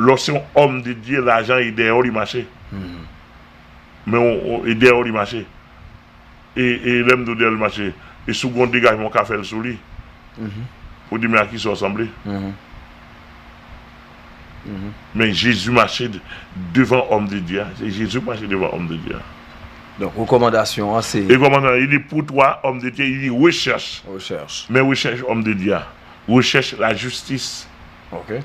Lè w se yon homme de Dieu, lajan e dèyè w li mache. Men w- w- e dèyè w li mache. E, e lè m di w dèyè l mache, e si w gen yon degajman w ka fè l sou li. Ou di, men a kisa w sanble? Men Jezi mache d- devan òm de Dye a. Se Jezi k mache devan òm de Dye a. Donk, rekòmandasyon an, se Rekòmandasyon, li di, pour toi, homme de Dieu, li di, recherche. Recherche. Men recherche òm de Dye a. Recherche la justice. Ok.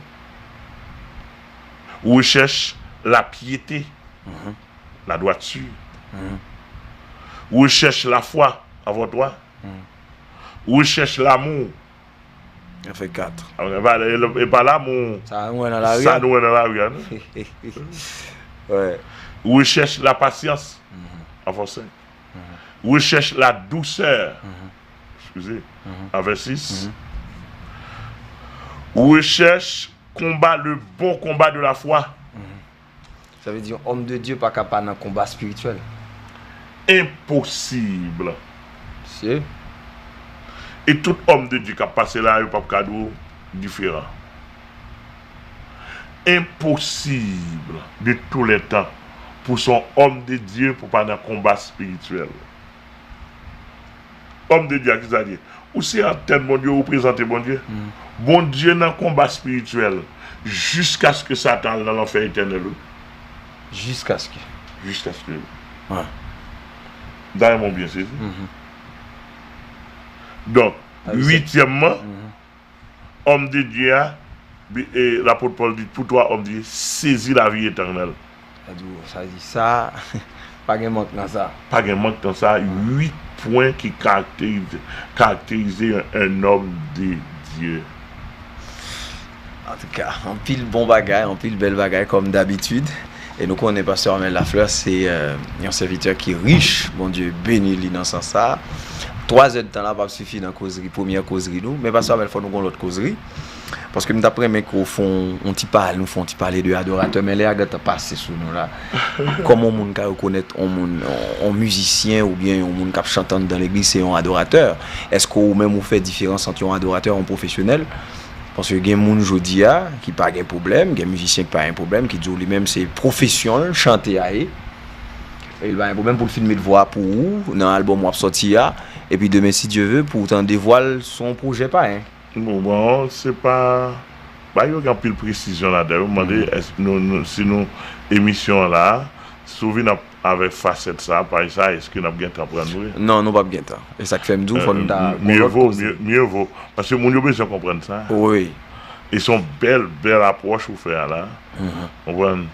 Recherche la piété. La droiture. Recherche la foi, avoir toi. Recherche l'amour. Sa fè kat. E pa, e pa l'amour. Sa nou wè nan lari a. Sa nou wè nan lari a, non? Wi. Recherche la patience. Avoir cinq. Recherche la douceur. Excusez. Avoir six. Recherche combat, le bon combat de la foi. Sa vle di yon òm de Dye pa ka pa nan konba espirityèl. Enposib. Mesye. E tout òm de Dye k ap pase la, yo p ap ka di w diferan. Enposib de tous les temps pou se yon òm de Dye pou pa nan konba espirityèl. Òm de Dye a, kisa l ye? Ou se antèn Bondye, ou reprezante Bondye. Bondye nan konba espirityèl jiskaske Satan al nan lanfè etènèl, wi. Jiskaske. Jiskaske. M ta renmen w byen sezi. Donk, uityèmman, Òm de Dye a, bi- e, lapot Pòl di, pour toi, homme de Dieu, saisis la vie éternelle. Sa di, sa di sa, pa gen mank nan sa. Pa gen mank nan sa. Uit pwen ki karakterize, karakterize un, un homme de Dieu. Antouka, anpil bon bagay, anpil bèl bagay, kòm dabitid. E nou konnen pastè Armel Lafleur se, euh, yon sèvitè ki rich. Bondye beni li nan sans sa. Twa zè d tan la p ap sifi nan kozri, premyè kozri nou. Men pastè Armel, fò nou gon lòt kozri. Paske m t ap renmen ke w fè yon, yon ti pale, nou fè yon ti pale de adoratè, men lè a gentan pase sou nou la. Kòman yon moun ka rekonèt yon moun, yon, yon mizisyen oubyen yon moun k ap chante anndan legliz se yon adoratè? Èske ou menm ou fè diferans ant yon adoratè e yon pwofesyonèl? Paske gen moun jodi a ki pa gen pwoblèm, gen mizisyen ki pa gen pwoblèm, ki di w li menm se pwofesyon l, chante a ye. E li pa gen pwoblèm pou l fin met vwa pou ou nan albòm w ap sòti a. Epi demen, si Dye ve, pou w tande vwa l sou yon pwojè payen. Bon, bon, se pa, bagay yo gen anpil presizyon ladan yo. M mande, èske nou, nou, si nou, emisyon an la, si w vin ap avèk fasèt sa, paj sa, èske n ap gentan pran vre? Non, nou p ap gentan. E sa k fè m di w, fò n ta gon lòt koze. Mieux vaut, mieux, mieux vaut. Paske moun yo bezwen konprann sa. Wi. E se yon bèl, bèl apwòch ou fè a la. Konprann?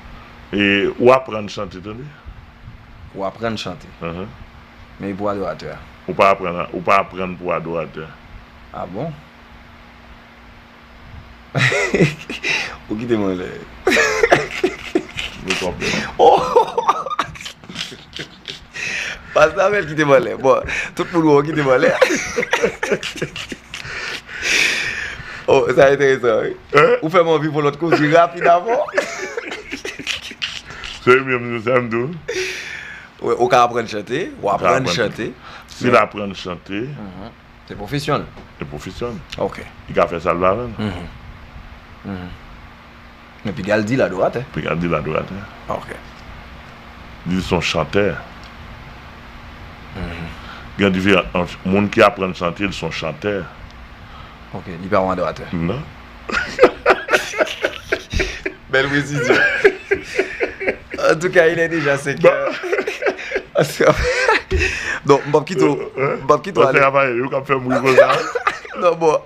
E ou aprann chante, tande? Ou aprann chante. Men e pou adoratè a? Ou pa aprann, ou pa aprann pou adoratè. A bon? Ou kite m anlè. Ou twò pè. Oh! Pastè Armel kite m anlè. Bon, tout moun wè w kite m anlè. Oh, sa enteresan, wi. Hein? Ou fè m anvi pou lòt koze rapid avè w. Se menm nou sa m di w. Ou, ou ka aprann chante, ou aprann chante. Si l aprann chante. Se pwofesyon l. Se pwofesyon l. Ok. Li ka fè sa l vle avè l. Men piga l di l adoratè. Piga l di l adoratè. Ok. Li se yon chantè. Gen diferans ant moun ki aprann chante, li se yon chantè. Ok, li pa yon adoratè. Non. Bèl presizyon. Antouka, il est déjà cinq heures. Non, m p ap kite w, m p ap kite w ale. Yo k ap fè m ri konsa. Non, bon,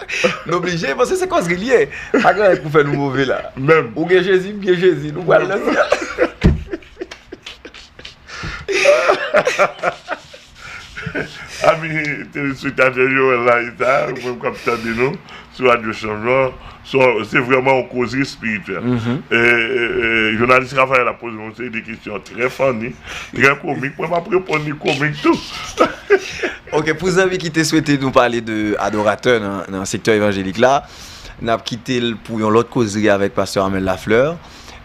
n oblije, paske se kòzri l ye. Pa gen anyen pou fè nou move la. Menm. Ou gen Jezi, m gen Jezi, nou pral nan syèl. Ami telespektatè Joel la, e sa, ou menm k ap tande nou sou Radyo Chanjman, se vrèman yon kozri espirityèl. E, e, e, jounalis Rafael ap poze yon seri de kesyon trè funny, trè komik. Mwen, m ap reponn li komik tou. Ok, pou zanmi ki te swete nou pale de adoratè nan, nan sektè evanjelik la, n ap kite l pou yon lòt kozri avèk pastè Armel Lafleur.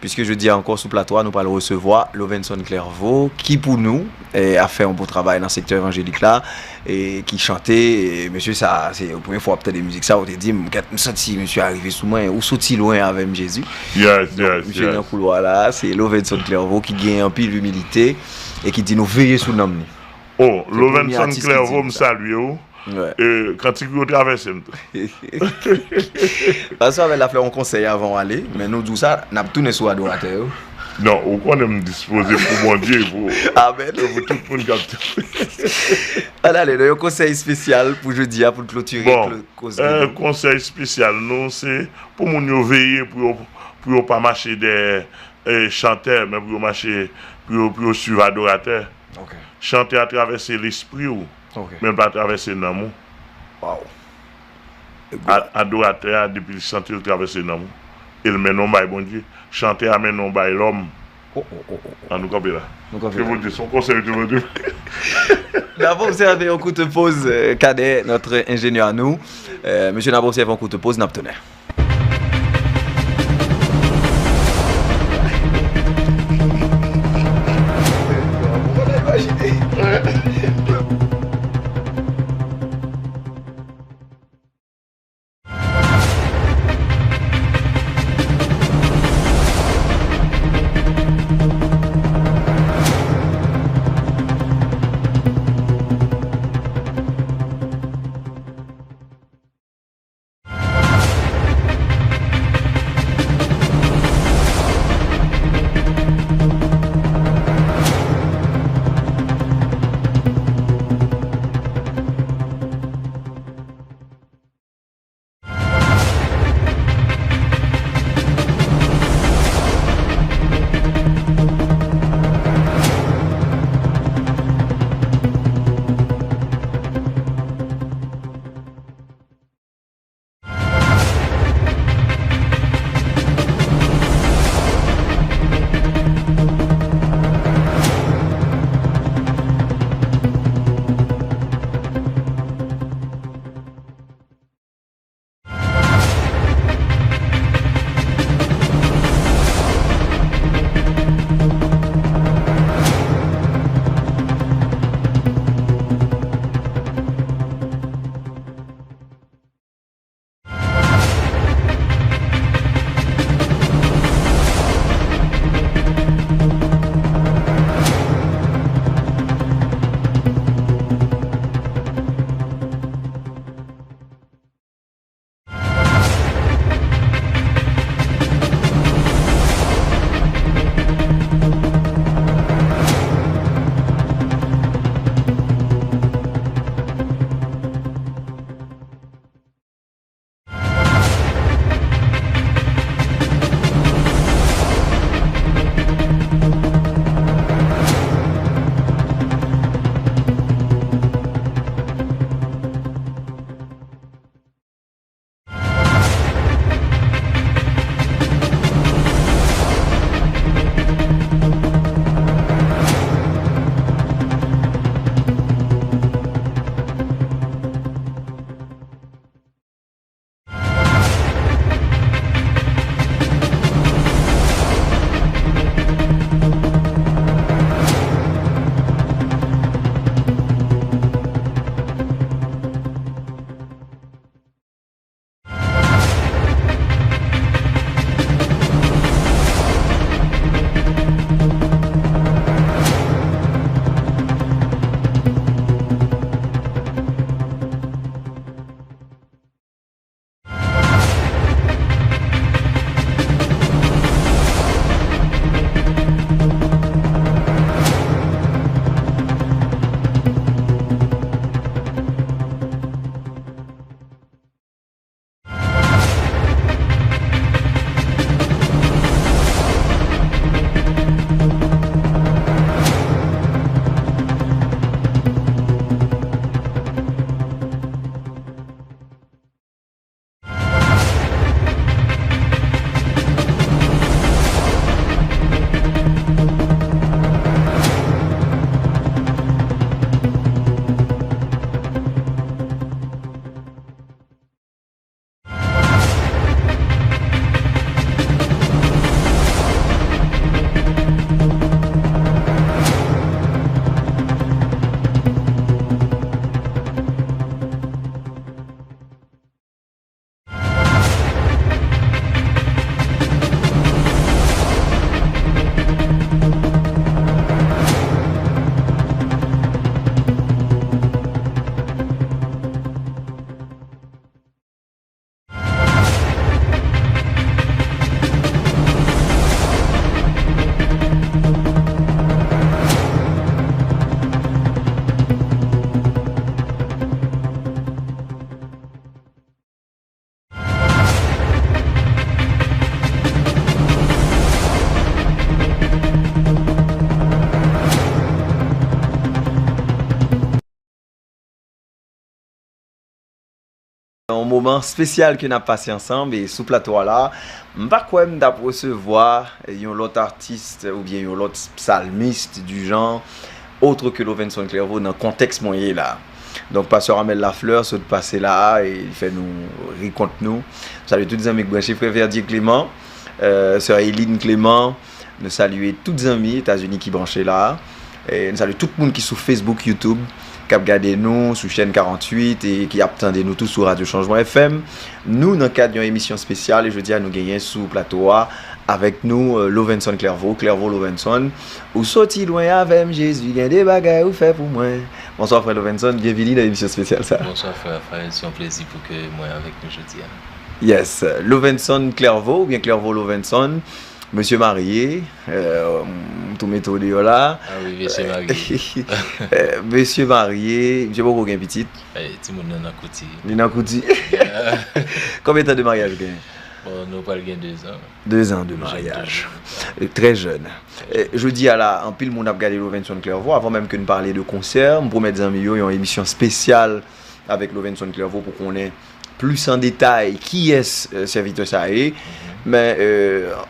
Piske jodi a ankò sou plato a, nou pral resevwa Lovenson Clairvaux, ki pou nou, eh, ap fè yon bon travay nan sektè evanjelik la, e ki chante, e mesye sa, se premye fwa w ap tande mizik sa, ou te di m, "Gad, m santi misye a rive sou mwen, ou soti lwen avè m, Jezi." Donk, misye nan koulwa la, se Lovenson Clairvaux ki gen anpil imilite e ki di nou veye sou nanm ni. Oh, Lovenson Clairvaux, m salye w. Kantik yo travèse m tou. Pastè Armel Lafleur, yon konsèy avan w ale, men nou di w sa, n ap tounen sou adoratè yo. Non, ou konnen m dispoze pou Bondye, pou, Amen. Pou tout moun k ap. Ann ale, nan yon konsèy espesyal pou jodi a, pou n klotire Bon, klo- koze. Eh, konsèy espesyal nou, se pou moun yo veye, pou yo, pou yo pa mache dèyè eh, chantè, men pou yo mache, pou yo, pou yo swiv adoratè. Chantè a travèse lespri w, men l pa travèse nanm ou. Wow. Adoratè a, depi l chante, l travèse nanm ou. E l mennen w bay Bondye. Chantè a mennen w bay lòm. An nou kanpe la. Nou kanpe la. Ke Bondye, se yon konsèy ke Bondye. N ap obsève yon kout poz, eh, Cadet, notre ingénieur à nous. Eh, mesye, n ap obsève yon kout poz, n ap tounen. Yon moman espesyal ke n ap pase ansanm e sou plato a la, m pa kwè m t ap resevwa yon lòt atis oubyen yon lòt salmis du genre autre que Lovenson Clerveau nan kontèks mwen ye la. Donk, pastè Armel Lafleur sot pase la a e li fè nou ri kont nou. M salye tout zanmi k branche, frè Verdier Clément, sè Eline Clément, nou salye tout zanmi Etazini ki branche la a. E nou salye tout moun ki sou Facebook, YouTube, k ap gade nou sou chèn karanntuit e ki ap tande nou tou sou Radyo Chanjman F M. Nou nan kad yon emisyon espesyal e jodi a nou genyen sou plato a avèk nou Lovenson Clerveau, Clerveau Lovenson. Ou soti lwen avè m, Jezi, gen de bagay ou fè pou mwen. Bonswa, frè Lovenson, byenvini nan emisyon espesyal sa. Bonswa, frè Raphaël, se yon plezi pou ke mwen avèk nou jodi a. Yes, Lovenson Clerveau oubyen Clerveau Lovenson, mesye marye, m tou mete w deyò la. Ah wi, mesye marye. Mesye marye, misye poko gen pitit. Timoun nan nan kouti. Li nan kouti. Konbyen tan de maryaj ou genyen? Bon, nou pral gen dezan. Dezan de maryaj. Trè jèn. Jodi a la, anpil moun ap gade Lovenson Clerveau, avan menm ke n pale de konsè, m pwomèt zanmi yo yon emisyon espesyal avèk Lovenson Clerveau pou konnen plis an detay kiyès sèvitè sa ye. Men,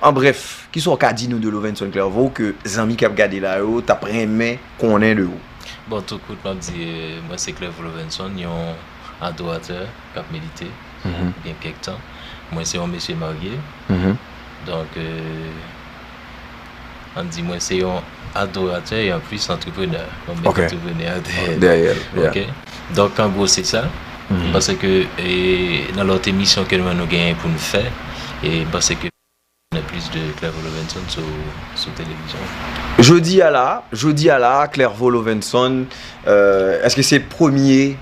an brèf, kisa w ka di nou de Lovenson Clerveau ke zanmi k ap gade la yo t ap renmen konnen de ou? Bon, tou kout, m ap di, mwen se Clerveau Lovenson, yon adoratè k ap milite gen kèk tan. Mwen se yon mesye marye. Donk, ann di mwen se yon adoratè e anplis antreprenè. Mwen met antreprenè a dèyè. Dèyè l, yeah. Donk, an gwo, se sa. M panse ke nan lòt emisyon ke nou, nou genyen pou n fè, e m panse ke konnen plis de Clerveau Lovenson sou, sou televizyon. Jodi a la, jodi a la, Clerveau Lovenson, èske se premye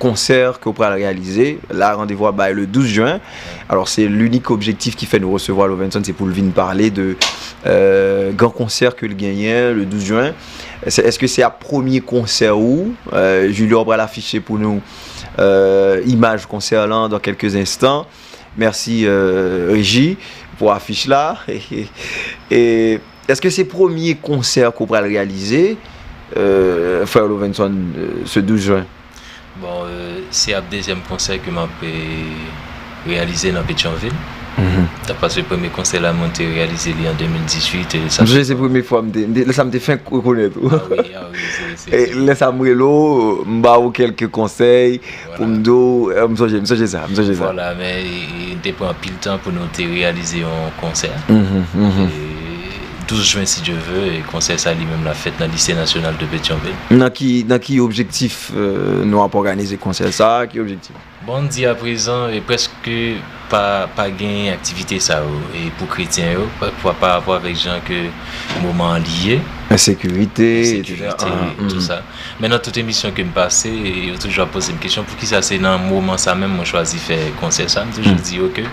konsè ke w pral reyalize? La, randevou a bay le douz jen. Alò, se linik objektif ki fè nou resevwa Lovenson, se pou l vin pale de gran konsè ke l genyen le douz jen. Èske se ap premye konsè ou? Julio pral afiche pou nou imaj konsè lan dan kèlke enstan. Mèsi, Reji, pou afich la. E èske se premye konsè ke w pral reyalize, frè Lovenson, se douz jen? Bon, se ap dezyèm konsè ke m ap reyalize nan Petyonvil. Paske premye konsè la, mwen te reyalize li an de mil dizuit. M sonje se premye fwa m te, lè sa m te fenk rekonèt ou. Ah wi, ah wi, se, se, lè sa m rele w, m ba ou kèlke konsèy, pou m di w, m sonje, m sonje sa, m sonje sa. Vwala, men n te pran anpil tan pou nou te reyalize yon konsè. E douz jen, si Dye ve, e konsè sa li menm l ap fèt nan Lise Nasyonal de Petyonvil. Nan ki, nan ki objektif nou ap òganize konsè sa? Ki objektif? Bon, n di aprezan, e prèske pa, pa gen aktivite sa yo, e pou kretyen yo, pa, pa, pa rapò avèk jan ke moman an li ye. Ensekirite, ensekirite, etsetera. Tou sa. Men nan tout emisyon ke m pase, yo toujou ap poze m kesyon, poukisa se nan moman sa menm mwen chwazi fè konsè sa? M toujou di yo ke,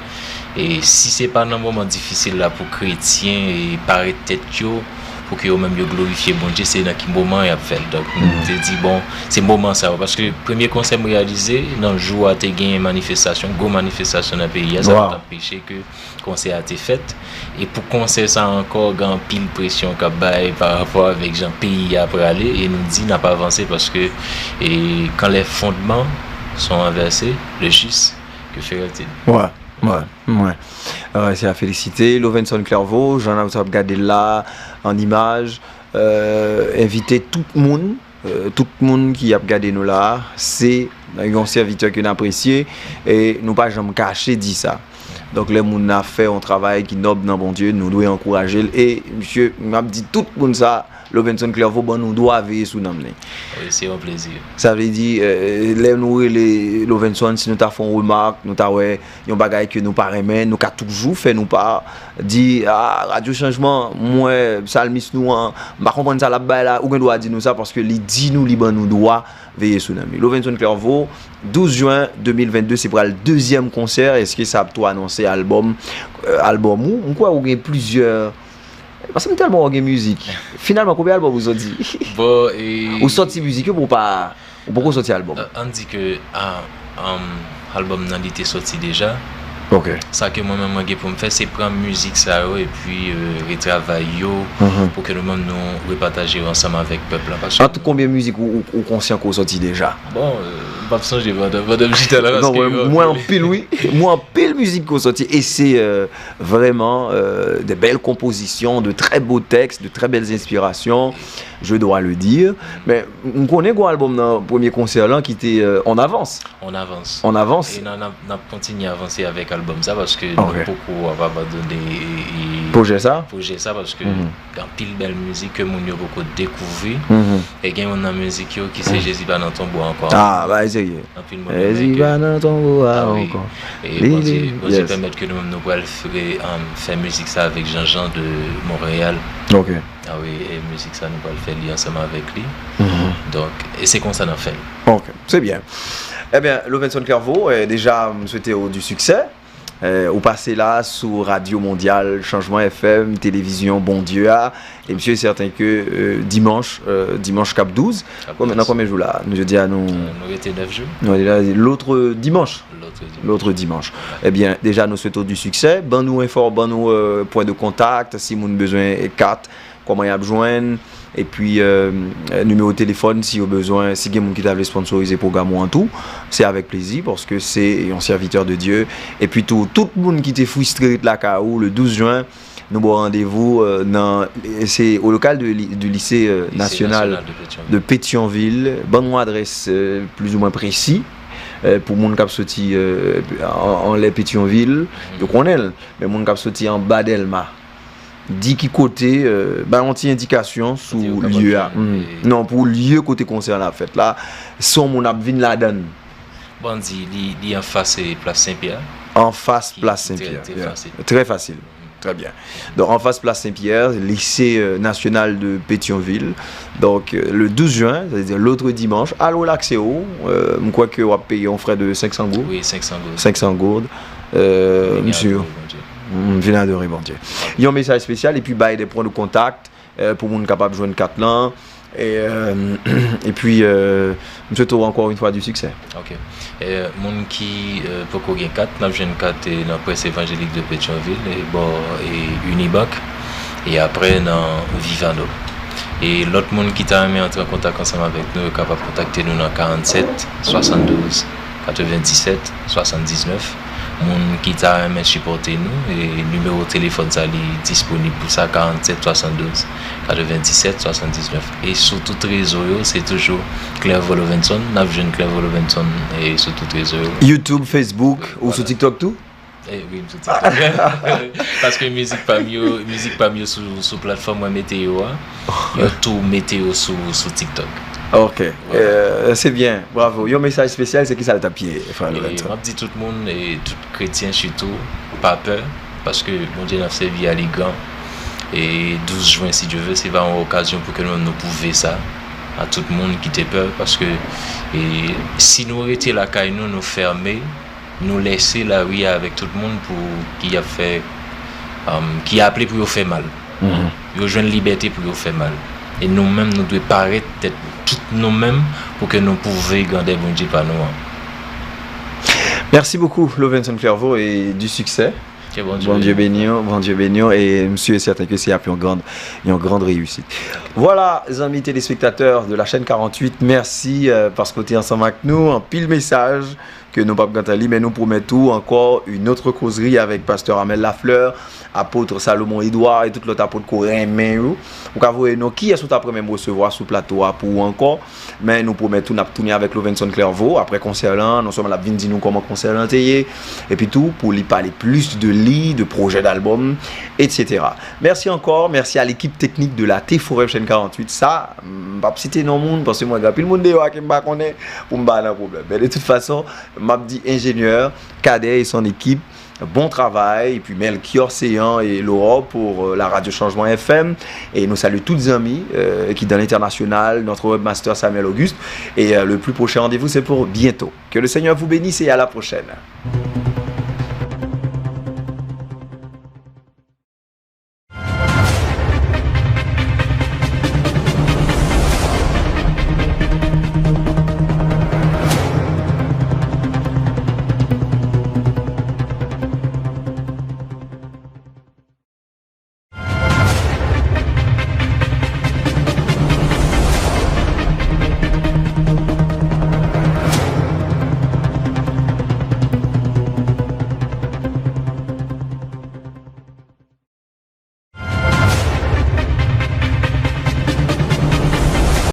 e si se pa nan moman difisil la pou kretyen e parèt tèt yo, pou ke yo menm yo glorifye Bondye, se nan ki moman y ap fè l. Donk, m te di, bon, se moman sa yo. Paske premye konsè m reyalize, nan jou a te gen manifestasyon, gwo manifestasyon nan peyi a, sa pa t anpeche ke konsè a te fèt. E pou konsè sa ankò, gen anpil presyon k ap bay pa rapò avèk jan peyi a prale, e nou di n ap avanse paske, e, quand les fondements sont renversés, le juste, que fera-t-il? Wè, wè, wè. Se a felisite. Lovenson Clerveau, jan nou ap gade l la, an imaj, envite tout moun, tout moun ki ap gade nou la, se yon sèvitè ke n apresye, e nou pa janm kache di sa. Donk, lè moun nan ap fè yon travay ki nòb nan Bondye, nou dwe ankouraje l. E, misye, m ap di tout moun sa, Lovenson Clerveau ban nou dwa veye sou nanm li. Wi, se yon plezi. Sa vle di, lè nou rele Lovenson, si nou ta fè yon remak, nou ta wè yon bagay ke nou pa renmen, nou ka toujou fè nou pa, di, a, Radyo Chanjman, m wè salmis nou an, m pa konprann sa l ap bay la, ou gen dwa di nou sa, paske li di nou, li ban nou dwa veye sou nanm li. Lovenson Clerveau, douz jen de mil vennde, se pral dezyèm konsè, èske sa ap tou anonse albòm, albòm ou? M kwè ou gen plizyè, paske m tèlman wè w gen mizik. Finalman, konbyen albòm ou sòti? Bon, e, ou sòti mizik yo, men ou pa, ou poko sòti albòm. Ann di ke, a, albòm nan, li te sòti deja. Ok. Sa ke mwen menm mwen gen pou m fè, se pran mizik sa yo epi euh, retravay yo Mhm. pou ke nou menm nou repataje yo ansanm avèk pèp la. Paske An tou, konbyen mizik ou, ou, ou konsyan ke w sòti deja? Bon, euh, m p ap sonje pandan pandan m chita la Non, paske mwen, mwen anpil, wi. Mwen anpil mizik ki sòti e se euh, vraiment euh, de belles compositions, de très beaux textes, de très belles inspirations, je dois le dire. Men m konnen gwo albòm nan premye konsè lan ki te euh, En avance. En avance. En avance. E n ap kontinye avanse avèk albòm sa paske nou Ok. poko ap abandone e- e- Pwojè sa? pwojè sa paske Mhm. gen anpil bèl mizik ke moun yo poko dekouvri. Mhm. E gen youn nan mizik yo ki se Jezi pa nan tonbo a ankò. Ah, bagay serye. Anpil moun Jezi renmen ke pa nan tonbo a Ah oui. ankò. E Li- Bondye, li- Bondye yes. pèmèt ke nou menm nou pral fè, um, fè mizik sa avèk Jean-Jean de Montréal. Ok. Ah oui, e mizik sa nou pral fè li ansanm avèk li. Mhm. Donk, e se konsa n ap fè l. Ok, c'est bien. Ebyen, Lovenson Clairvaux, eh, deja, m swete w du succès. Eh, ou pase la sou Radio Mondial, Changement F M, Télévision Bon Dieu a. E m sûr et certain ke euh, dimanch, euh, dimanch k ap douz, K ap konbyen- douz. Nan konbyen jou la? Nou jodi a nou. Euh, nou rete nèf jou. Nou, la, l'autre dimanche. Lòt dimanch. L'autre dimanche. Ebyen, deja, nou swete w du succès. Ban nou enfo, ban nou euh, pwen de kontak, si moun bezwen kat, kòman y ap jwenn, epi euh, nimewo telefòn si yo bezwen, si gen moun ki ta vle sponsorize pwogram ou an tou, se avèk plezi, paske se yon sèvitè de Dye. Epi tou, tout moun ki te fristre ret lakay ou, le douz jen, nou ba w randevou euh, nan, se au local de, li- du lycée euh, Lycée national National de Pétion. de Pétion-Ville. Ban nou adrès euh, plizoumwen presi euh, pou moun k ap soti euh, an- anlè Pétion-Ville, yo konnen l, men moun k ap soti anba Dèlma, di ki kote, euh, ba yon ti endikasyon Kote yo sou kapab lye a. jwenn, Mm. e- Non, pou lye kote konsè la fèt la, si yon moun ap vin ladan l. Bon, di, li, li anfas e Plas Senpyè. Anfas Ki- Plas ki trè- Senpyè. trè Yeah. fasil. Très facile. Très bien. Donc, en face Place Saint-Pierre, lycée euh, national de Pétion-Ville. Donc, euh, le douz jen, c'est-à-dire l'autre dimanche, al relaxe ou. Euh, m kwè ke w ap peye yon frè de senk san goud. Wi, senk san goud. Senk san goud. Euh, Vini Misye, adore Bondye. mm, vin adore Bondye. Yon mesaj espesyal epi bay de pwen de kontak euh, pou moun kapab jwenn kat lan. E, euh, epi, euh, m swete w ankò yon fwa du succès. Ok. E, moun ki euh, poko gen kat, n ap jwenn kat e nan Presse Évangélique de Pétion-Ville, e bò e Unibank, e apre nan Vivano. E lòt moun ki ta renmen antre an kontak ansanm avèk nou, yo kapab kontakte nou nan karannsèt swasanndouz katrevenndisèt swasanndiznèf. Moun ki ta renmen sipòte nou, e nimewo telefòn sa li disponib pou sa, karannsèt swasanndouz katrevenndisèt swasanndiznèf. E sou tout rezo yo, se toujou Clairvaux Lovenson. N ap jwenn Clairvaux Lovenson e sou tout rezo yo. YouTube, Facebook, ou sou TikTok tou? Eh wi, m sou TikTok. Paske mizik pa m yo, mizik pa m yo sou, sou platfòm mwen mete yo a, yo tou mete yo sou, sou TikTok. Ok. Euh, se byen. Bravo. Yon mesaj espesyal, se ki sa l t ap ye, frè E Lovenson? M ap di tout moun, e tout kretyen sitou, pa pè, paske Bondye n ap sèvi a li gran. E douz jen, si Dye ve, se va yon okazyon pou ke nou, nou pwouve sa a tout moun ki te pè, paske e, si nou rete lakay nou, nou fèmen, nou lese lari a avèk tout moun pou ki ap fè, um, ki aple pou yo fè mal. Yo jwenn libète pou yo fè mal. E nou menm, nou dwe parèt tèt nou, tout nou menm, pou ke nou pwouve grandè Bondye pa nou an. Merci beaucoup, Lovenson Clairvaux, et du succès. Ke Bondye Bondye beni. Beni w, Bondye beni w, e m sûr et certain ke se ap yon grand, yon grand réussite. Voilà, zanmi telespektatè de la chaîne quarante-huit, mèsi euh, paske w te ansanm ak nou. Anpil mesaj ke nou p ap gentan li, men nou pwomèt ou encore une autre causerie avec Pasteur Amel Lafleur, apôtre Salomon Edouard e tout lòt apot ke w renmen yo. Ou ka voye non kiyès ou t ap renmen m resevwa sou plato a pou ou ankò. Men nou pwomèt ou n ap tounen avèk Lovenson Clairvaux apre konsè lan. Non sèlman l ap vin di nou kòman konsè lan te ye, epi tou pou li pale plis de li, de pwojè dalbòm, et cetera. Mèsi ankò, mèsi a l'équipe technique de la T four F Chaîne quarante-huit. Sa, m p ap site non moun, paske mwen gen anpil moun deyò a ke m pa konnen pou m pa nan pwoblèm. Men de toute façon, m ap di enjenyè, Cadet et son équipe, bon travail. Et puis Melchior Céant et Laurent pour euh, la radio Changement F M. Et nous saluons toutes les amis euh, qui dans l'international, notre webmaster Samuel Auguste. Et euh, le plus prochain rendez-vous, c'est pour bientôt. Que le Seigneur vous bénisse et à la prochaine.